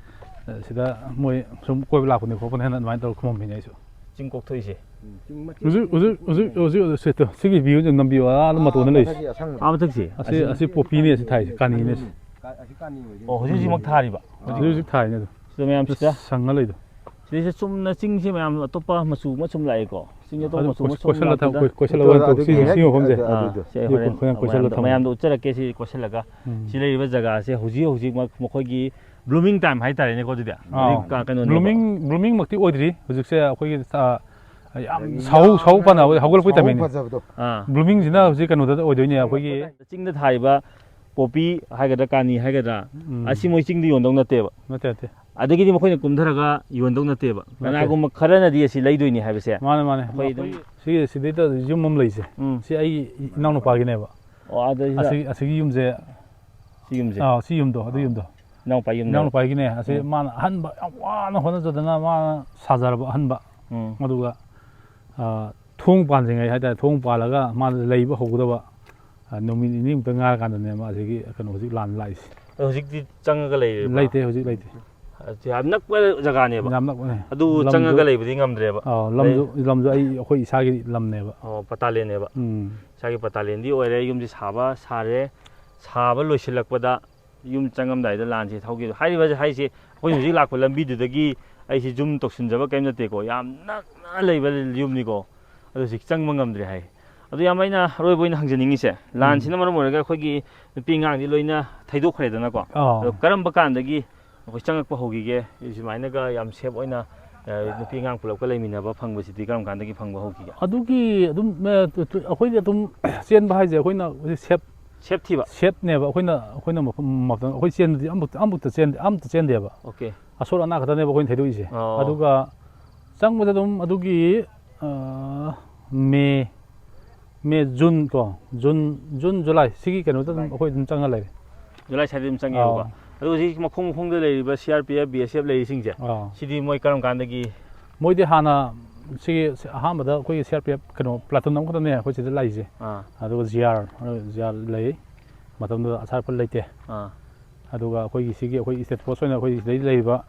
ꯑꯥ, ꯁꯤꯗ ꯃꯣꯏ ꯁꯨꯝ ꯀꯣꯏꯕ ꯂꯥꯛꯄꯅꯤ ꯈꯣꯠꯄꯅꯦꯅ ꯑꯗꯨꯃꯥꯏꯅ ꯇꯧꯔ ꯈꯨꯝꯃꯝꯃꯤꯅꯦ ꯑꯩꯁꯨ꯫ ꯆꯤꯡ ꯀꯣꯛꯊꯣꯛꯏꯁꯦ꯫ ꯍꯧꯖꯤꯛ ꯍꯧꯖꯤꯛ ꯍꯧꯖꯤꯛ ꯍꯧꯖꯤꯛ ꯍꯧꯖꯤꯛ ꯁꯤ ꯇꯧ꯫ ꯁꯤꯒꯤ view ꯁꯦ ꯅꯝꯕꯤꯌꯨ, ꯑꯥ, ꯑꯗꯨꯝ ꯃꯇꯣꯟꯗ ꯂꯩꯁꯦ꯫ ꯑꯥ, ꯃꯊꯛꯁꯤ? ꯑꯁꯤ ꯑꯁꯤ ꯄꯣꯄꯤꯅꯦ, ꯑꯁꯤ ꯊꯥꯏꯁꯦ, ꯀꯥꯅꯤꯅꯦ ꯁꯤ꯫ ꯑꯣ, ꯍꯧꯖꯤꯛ ꯍꯧꯖꯤꯛꯃꯛ ꯊꯥꯔꯤꯕ? ꯍꯧꯖꯤꯛ ꯍꯧꯖꯤꯛ ꯊꯥꯔꯤꯅꯦ ꯑꯗꯨ꯫ ꯁꯤꯗ ꯃꯌꯥꯝ ꯁꯤꯗ? ꯁꯪꯉ ꯂꯩꯗꯣ꯫ ꯁꯤꯗꯩꯁꯤꯗ ꯆꯨꯝꯅ ꯆꯤꯡꯁꯦ ꯃꯌꯥꯝ ꯑꯇꯣꯞꯄ ꯃꯆꯨ ꯑꯃ ꯁꯨꯝ ꯂꯥꯛꯑꯦꯀꯣ꯫ ꯆꯤꯡꯁꯦ ꯑꯇꯣꯞꯄ ꯑꯗꯨ ꯃꯆꯨ ꯑꯃ ꯁꯨꯝ ꯀꯣꯏꯁꯜꯂ ꯊꯝ- ꯂꯥꯛꯄꯗ ꯀꯣꯏ- ꯀꯣꯏꯁꯜꯂꯒ ꯑꯣꯏꯅ ꯇꯧ꯫ ꯁꯤ- ꯑꯗꯨꯒꯤ ꯁꯤ ꯃꯐꯝꯁꯦ꯫ ꯑꯗꯨ- ꯑꯥ, ꯑꯗꯨꯗꯣ꯫ ꯁꯤ ꯑꯩ ꯁꯤ ꯍꯣꯔꯦꯟ ꯍꯣꯔꯦꯟ ꯀꯣꯏꯁꯜꯂ ꯑꯃꯨꯛ ꯊꯝꯃꯣ꯫ ꯃꯌꯥꯝꯗ ꯎꯠꯆꯔꯛꯀꯦ, ꯁꯤ ꯀꯣꯏꯁꯜꯂꯒ꯫ ꯎꯝ꯫ ꯁꯤ ꯂꯩꯔꯤꯕ ꯖꯒꯥꯁꯦ ꯍꯧꯖꯤꯛ ꯍꯧꯖꯤꯛꯃꯛ ꯃꯈꯣꯏꯒꯤ blooming time ꯍꯥꯏꯇꯥꯔꯦꯅꯦꯀꯣ ꯑꯗꯨꯗꯤ꯫ ꯑꯥ, ꯍꯧꯖꯤꯛ ꯀ- ꯀꯩꯅꯣꯅꯦꯕ꯫ blooming blooming ꯃꯛꯇꯤ ꯑꯣꯏꯗ꯭ꯔꯤ ꯍꯧꯖꯤꯛꯁꯦ꯫ ꯑꯩꯈꯣꯏꯒꯤ ꯑꯥ, ꯌꯥꯝ ꯁꯥꯍꯧ ꯁꯥꯍꯧ ꯄꯥꯅꯕ ꯍꯧꯒꯠꯂꯛꯄꯩ ꯁꯥꯍꯧ ꯇꯥꯏꯃꯤꯡꯅꯦ꯫ ꯐꯖꯕꯗꯣ꯫ ꯑꯥ꯫ Blooming ꯁꯤꯅ ꯍꯧꯖꯤꯛ ꯀꯩꯅꯣꯗ ꯑꯣꯏꯗꯣꯏꯅꯦ, ꯑꯩꯈꯣꯏꯒꯤ꯫ ꯆꯤꯡꯗ ꯊꯥꯔꯤꯕ ꯄꯣꯄꯤ ꯍꯥꯏꯒꯗ꯭ꯔꯥ, ꯀꯥꯅꯤ ꯍꯥꯏꯒꯗ꯭ꯔꯥ, ꯎꯝ꯫ ꯑꯁꯤ ꯃꯣꯏ ꯆꯤꯡꯗ ꯌꯣꯟꯗꯧ ꯅꯠꯇꯦꯕ꯫ ꯅꯠꯇꯦ, ꯅꯠꯇꯦ꯫ ꯑꯗꯒꯤꯗꯤ ꯃꯈꯣꯏꯅ ꯀꯨꯝꯊꯔꯒ ꯌꯣꯟꯗꯧ ꯅꯠꯇꯦꯕ꯫ ꯅꯠꯇꯦ꯫ ꯀꯅꯥꯒꯨꯝꯕ ꯈꯔꯅꯗꯤ ꯑꯁꯤ ꯂꯩꯗꯣꯏꯅꯤ ꯍꯥꯏꯕꯁꯦ꯫ ꯃꯥꯅꯦ, ꯃꯥꯅꯦ꯫ ꯑꯩꯈꯣꯏ ꯑꯗꯨꯝ ꯑꯩꯈꯣꯏ ꯁꯤꯒꯤ ꯁꯤꯗꯩꯗ ꯌꯨꯝ ꯑꯃ ꯂꯩꯁꯦ꯫ ꯎꯝ꯫ ꯁꯤ ꯑꯩ ꯏꯅꯥꯎꯅꯨꯄꯥꯒꯤꯅꯦꯕ꯫ ꯑꯣ, ꯑꯗꯩꯁꯤꯗ ꯑꯁꯤꯒꯤ ꯑꯁꯤꯒꯤ ꯌꯨꯝꯁꯦ꯫ ꯁꯤ ꯌꯨꯝꯁꯦ꯫ ꯑꯥ, ꯁꯤ ꯌꯨꯝꯗꯣ, ꯑꯗꯨ ꯌꯨꯝꯗꯣ꯫ ꯏꯅꯥꯎꯄꯥ ꯌꯨꯝꯅꯦꯕ꯫ ꯏꯅꯥꯎꯅꯨꯄꯥꯒꯤꯅꯦ꯫ ꯑꯁꯤ ꯎꯝ꯫ ꯃꯥꯅ ꯑꯍꯟꯕ ꯌꯥꯝ ꯋꯥꯅ ꯍꯣꯠꯅꯖꯗꯅ ꯃꯥꯅ ꯁꯥꯖꯔꯕ ꯑꯍꯟꯕ꯫ ꯎꯝ꯫ ꯑꯗꯨꯒ ꯑꯥ, ꯊꯣꯡ ꯄꯥꯟꯗ꯭ꯔꯤꯉꯩ ꯍꯥꯏꯇꯥꯔꯦ, ꯊꯣꯡ ꯄꯥꯜꯂꯒ ꯃꯥꯅ ꯂꯩꯕ ꯍꯧꯒꯗꯕ ꯑꯥ, ꯅꯨꯃꯤꯠ ꯅꯤꯅꯤꯃꯨꯛꯇ ꯉꯥꯏꯔꯀꯥꯟꯗꯅꯦ ꯃꯥ ꯑꯁꯤꯒꯤ ꯀꯩꯅꯣ ꯍꯧꯖꯤꯛ ꯂꯥꯟ ꯂꯥꯛꯏꯁꯦ꯫ ꯑꯗꯣ ꯍꯧꯖꯤꯛꯇꯤ ꯆꯪꯉꯒ ꯂꯩꯔꯤꯕ꯭ꯔꯥ? ꯂꯩꯇꯦ, ꯍꯧꯖꯤꯛ ꯂꯩꯇꯦ꯫ ꯑꯗꯨ ꯌꯥꯝ ꯅꯛꯄ ꯖꯒꯥꯅꯦꯕ꯫ ꯌꯥꯝ ꯅꯛꯄꯅꯦ꯫ ꯑꯗꯨ ꯂꯝꯁꯨ ꯆꯪꯉꯒ ꯂꯩꯕꯗꯤ ꯉꯝꯗ꯭ꯔꯦꯕ꯫ ꯑꯥꯎ, ꯂꯝꯁꯨ ꯂꯝꯁꯨ ꯑꯩ ꯑꯩꯈꯣꯏ ꯏꯁꯥꯒꯤ ꯂꯝꯅꯦꯕ꯫ ꯑꯣ, ꯄꯇꯥꯂꯦꯟꯅꯦꯕ꯫ ꯎꯝ꯫ ꯏꯁꯥꯒꯤ ꯄꯇꯥꯂꯦꯟꯗꯤ ꯑꯣꯏꯔꯦ꯫ ꯌꯨꯝꯁꯤ ꯁꯥꯕ ꯁꯥꯔꯦ꯫ ꯁꯥꯕ ꯂꯣꯏꯁꯤꯜꯂꯛꯄꯗ ꯌꯨꯝ ꯆꯪꯉꯝꯗꯥꯏꯗ ꯂꯥꯟꯁꯤ ꯊꯧꯈꯤꯕ꯫ ꯍꯥꯏꯔꯤꯕ ꯍꯥꯏꯁꯦ ꯑꯩꯈꯣꯏꯅ ꯍꯧꯖꯤꯛ ꯂꯥꯛꯄ ꯂꯝꯕꯤꯗꯨꯗꯒꯤ ꯑꯩꯁꯤ ꯖꯨꯝ ꯇꯧꯁꯤꯟꯖꯕ ꯀꯔꯤꯝ ꯅꯠꯇꯦꯀꯣ꯫ ꯌꯥꯝ ꯅꯛꯅ ꯂꯩꯕ ꯌꯨꯝꯅꯤꯀꯣ꯫ ꯑꯗꯨ ꯍꯧꯖꯤꯛ ꯆꯪꯕ ꯉꯝꯗ꯭ꯔꯦ ꯍꯥꯏ꯫ ꯑꯗꯨ ꯌꯥꯝ ꯑꯩꯅ ꯑꯔꯣꯏꯕ ꯑꯣꯏꯅ ꯍꯪꯖꯅꯤꯡꯉꯤꯁꯦ, ꯂꯥꯟꯁꯤꯅ ꯃꯔꯝ ꯑꯣꯏꯔꯒ ꯑꯩꯈꯣꯏꯒꯤ ꯅꯨꯄꯤ ꯑꯉꯥꯡꯗꯤ ꯂꯣꯏꯅ ꯊꯩꯗꯣꯛꯈ꯭ꯔꯦꯗꯅꯀꯣ꯫ ꯑꯥꯎ꯫ ꯑꯗꯣ ꯀꯔꯝꯕ ꯀꯥꯟꯗꯒꯤ ꯑꯩꯈꯣꯏ ꯆꯪꯉꯛꯄ ꯍꯧꯈꯤꯒꯦ? ꯁꯨꯃꯥꯏꯅꯒ ꯌꯥꯝ ꯁꯦꯞ ꯑꯣꯏꯅ, ꯑ, ꯅꯨꯄꯤ ꯑꯉꯥꯡ ꯄꯨꯂꯞꯀ ꯂꯩꯃꯤꯟꯅꯕ ꯐꯪꯕꯁꯤꯗꯤ ꯀꯔꯝ ꯀꯥꯟꯗꯒꯤ ꯐꯪꯕ ꯍꯧꯈꯤꯒꯦ? ꯑꯗꯨꯒꯤ ꯑꯗꯨꯝ ꯑ, ꯇꯨ- ꯇꯨ- ꯑꯩꯈꯣꯏꯗꯤ ꯑꯗꯨꯝ ꯆꯦꯟꯕ ꯍꯥꯏꯁꯦ ꯑꯩꯈꯣꯏꯅ ꯍꯧꯖꯤꯛ ꯁꯦꯞ ꯁꯦꯞ ꯊꯤꯕ? ꯁꯦꯞꯅꯦꯕ꯫ ꯑꯩꯈꯣꯏꯅ ꯑꯩꯈꯣꯏꯅ ꯃꯐꯝ ꯃꯐꯝ- ꯑꯩꯈꯣꯏ ꯆꯦꯟꯕꯗꯤ ꯑꯃꯨꯛꯇ ꯑꯃꯨꯛꯇ ꯆꯦꯟꯗꯦ, ꯑꯃꯨꯛꯇ ꯆꯦꯟꯗꯦꯕ꯫ ꯑꯣꯀꯦ꯫ ꯑꯁꯣꯠ ꯑꯅꯥ ꯈꯛꯇꯅꯦꯕ ꯑꯩꯈꯣꯏꯅ ꯊꯩꯗꯣꯛꯏꯁꯦ꯫ ꯑꯣ꯫ ꯑꯗꯨꯒ ꯆꯪꯕꯗ ꯑꯗꯨꯝ ꯑꯗꯨꯒꯤ ꯑ, ꯃꯦ ꯃꯦ, ꯖꯨꯟ ꯀꯣ, ꯖꯨꯟ, ꯖꯨꯟ, ꯖꯨꯂꯥꯏ, ꯁꯤꯒꯤ ꯀꯩꯅꯣꯗ ꯑꯗꯨꯝ ꯑꯩꯈꯣꯏ ꯑꯗꯨꯝ ꯆꯪꯉ ꯂꯩꯔꯦ꯫ ꯖꯨꯂꯥꯏ ꯁ꯭ꯋꯥꯏꯗ ꯑꯗꯨꯝ ꯆꯪꯉꯦꯕꯀꯣ꯫ ꯑꯥ꯫ ꯑꯗꯨ ꯍꯧꯖꯤꯛ ꯃꯈꯣꯡ ꯃꯈꯣꯡꯗ ꯂꯩꯔꯤꯕ C R P F, B S F ꯂꯩꯔꯤꯁꯤꯡꯁꯦ, ꯑꯥ꯫ ꯁꯤꯗꯤ ꯃꯣꯏ ꯀꯔꯝ ꯀꯥꯟꯗꯒꯤ? ꯃꯣꯏꯗꯤ ꯍꯥꯟꯅ ꯁꯤꯒꯤ ꯑꯍꯥꯟꯕꯗ ꯑꯩꯈꯣꯏꯒꯤ ꯁꯤ ꯑꯥꯔ ꯄꯤ ꯑꯦꯐ ꯀꯩꯅꯣ ꯄ꯭ꯂꯥꯇꯨꯟ ꯑꯃꯈꯛꯇꯅꯦ ꯑꯩꯈꯣꯏ ꯁꯤꯗ ꯂꯥꯛꯏꯁꯦ꯫ ꯑꯥ꯫ ꯑꯗꯨꯒ ꯖꯤ ꯑꯥꯔ, ꯖꯤ ꯑꯥꯔ ꯂꯩ꯫ ꯃꯇꯝꯗꯨꯗ ꯑꯁꯥꯔ ꯐꯜ ꯂꯩꯇꯦ꯫ ꯑꯥ꯫ ꯑꯗꯨꯒ ꯑꯩꯈꯣꯏꯒꯤ ꯁꯤꯒꯤ ꯑꯩꯈꯣꯏ ꯁ꯭ꯇꯦꯠ ꯐꯣꯔꯁ ꯑꯣꯏꯅ ꯑꯩꯈꯣꯏ ꯁꯤꯗꯩ ꯂꯩꯔꯤꯕ,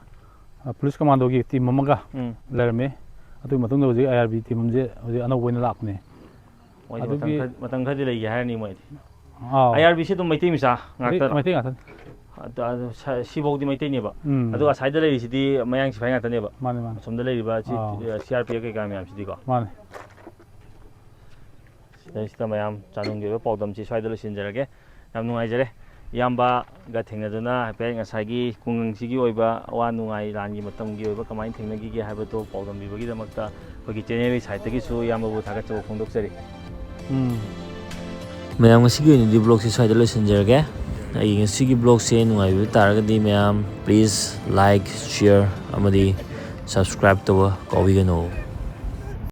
ꯑ, ꯄꯨꯂꯤꯁ ꯀꯃꯥꯟꯗꯣꯒꯤ ꯇꯤꯝ ꯑꯃꯒ ꯎꯝ꯫ ꯂꯩꯔꯝꯃꯤ꯫ ꯑꯗꯨꯒꯤ ꯃꯇꯨꯡꯗ ꯍꯧꯖꯤꯛ ꯑꯥꯏ ꯑꯥꯔ ꯕꯤ ꯇꯤꯝ ꯑꯃꯁꯦ ꯍꯧꯖꯤꯛ ꯑꯅꯧꯕ ꯑꯣꯏꯅ ꯂꯥꯛꯄꯅꯦ꯫ ꯃꯣꯏꯗꯤ ꯑꯗꯨꯒꯤ ꯃꯇꯝ ꯈꯔ, ꯃꯇꯝ ꯈꯔꯗꯤ ꯂꯩꯒꯦ ꯍꯥꯏꯔꯅꯤ ꯃꯣꯏꯗꯤ꯫ ꯑꯥꯎ꯫ ꯑꯥꯏ ꯑꯥꯔ ꯕꯤ ꯁꯤ ꯑꯗꯨꯝ ꯃꯩꯇꯩ ꯃꯆꯥ ꯃꯩꯇꯩ, ꯉꯥꯛꯇꯔꯣ? ꯃꯩꯇꯩ ꯉꯥꯛꯇꯅꯤ꯫ ꯑꯗ-, ꯑꯗ ꯁ-, ꯁꯤꯐꯧꯗꯤ ꯃꯩꯇꯩꯅꯦꯕ꯫ ꯎꯝ꯫ ꯑꯗꯨꯒ ꯑꯁꯥꯏꯗ ꯂꯩꯔꯤꯁꯤꯗꯤ ꯃꯌꯥꯡ ꯁꯤꯐꯥꯏ ꯉꯥꯛꯇꯅꯦꯕ꯫ ꯃꯥꯅꯦ, ꯃꯥꯅꯦ꯫ ꯑꯁꯣꯝꯗ ꯂꯩꯔꯤꯕ ꯁꯤ, ꯑꯥꯎ꯫ ꯑ, ꯁꯤ ꯑꯥꯔ ꯄꯤ ꯑꯦꯐ ꯀꯩꯀꯥ ꯃꯌꯥꯝꯁꯤꯗꯤꯀꯣ꯫ ꯃꯥꯅꯦ꯫ ꯁꯤꯗꯩꯁꯤꯗ ꯃꯌꯥꯝ ꯆꯥꯅꯨꯡꯒꯤ ꯑꯣꯏꯕ ꯄꯥꯎꯗꯝꯁꯤ ꯁ꯭ꯋꯥꯏꯗ ꯂꯣꯏꯁꯤꯟꯖꯔꯒꯦ꯫ ꯌꯥꯝ ꯅꯨꯡꯉꯥꯏꯖꯔꯦ꯫ ꯏꯌꯥꯝꯕꯒ ꯊꯦꯡꯅꯗꯨꯅ ꯍꯥꯏꯐꯦꯠ ꯉꯁꯥꯏꯒꯤ ꯈꯨꯡꯒꯪꯁꯤꯒꯤ ꯑꯣꯏꯕ ꯑꯋꯥ ꯅꯨꯡꯉꯥꯏ, ꯂꯥꯟꯒꯤ ꯃꯇꯝꯒꯤ ꯑꯣꯏꯕ ꯀꯃꯥꯏꯅ ꯊꯦꯡꯅꯈꯤꯒꯦ ꯍꯥꯏꯕꯗꯣ ꯄꯥꯎꯗꯝꯕꯤꯕꯒꯤꯗꯃꯛꯇ ꯑꯩꯈꯣꯏꯒꯤ ꯆꯦꯅꯦꯜꯒꯤ ꯁꯥꯏꯠꯇꯒꯤꯁꯨ ꯏꯌꯥꯝꯕꯕꯨ ꯊꯥꯒꯠꯆꯕ ꯐꯣꯡꯗꯣꯛꯆꯔꯤ꯫ ꯎꯝ꯫ ꯃꯌꯥꯝ, ꯉꯁꯤꯒꯤ ꯑꯣꯏꯅꯗꯤ ꯕ꯭ꯂꯣꯒꯁꯤ ꯁ꯭ꯋꯥꯏꯗ ꯂꯣꯏꯁꯤꯟꯖꯔꯒꯦ꯫ ꯑꯩꯒꯤ ꯉꯁꯤꯒꯤ ꯕ꯭ꯂꯣꯒꯁꯦ ꯅꯨꯡꯉꯥꯏꯕꯤꯕ ꯇꯥꯔꯒꯗꯤ ꯃꯌꯥꯝ please like, share ꯑꯃꯗꯤ subscribe ꯇꯧꯕ ꯀꯥꯎꯕꯤꯒꯅꯨ꯫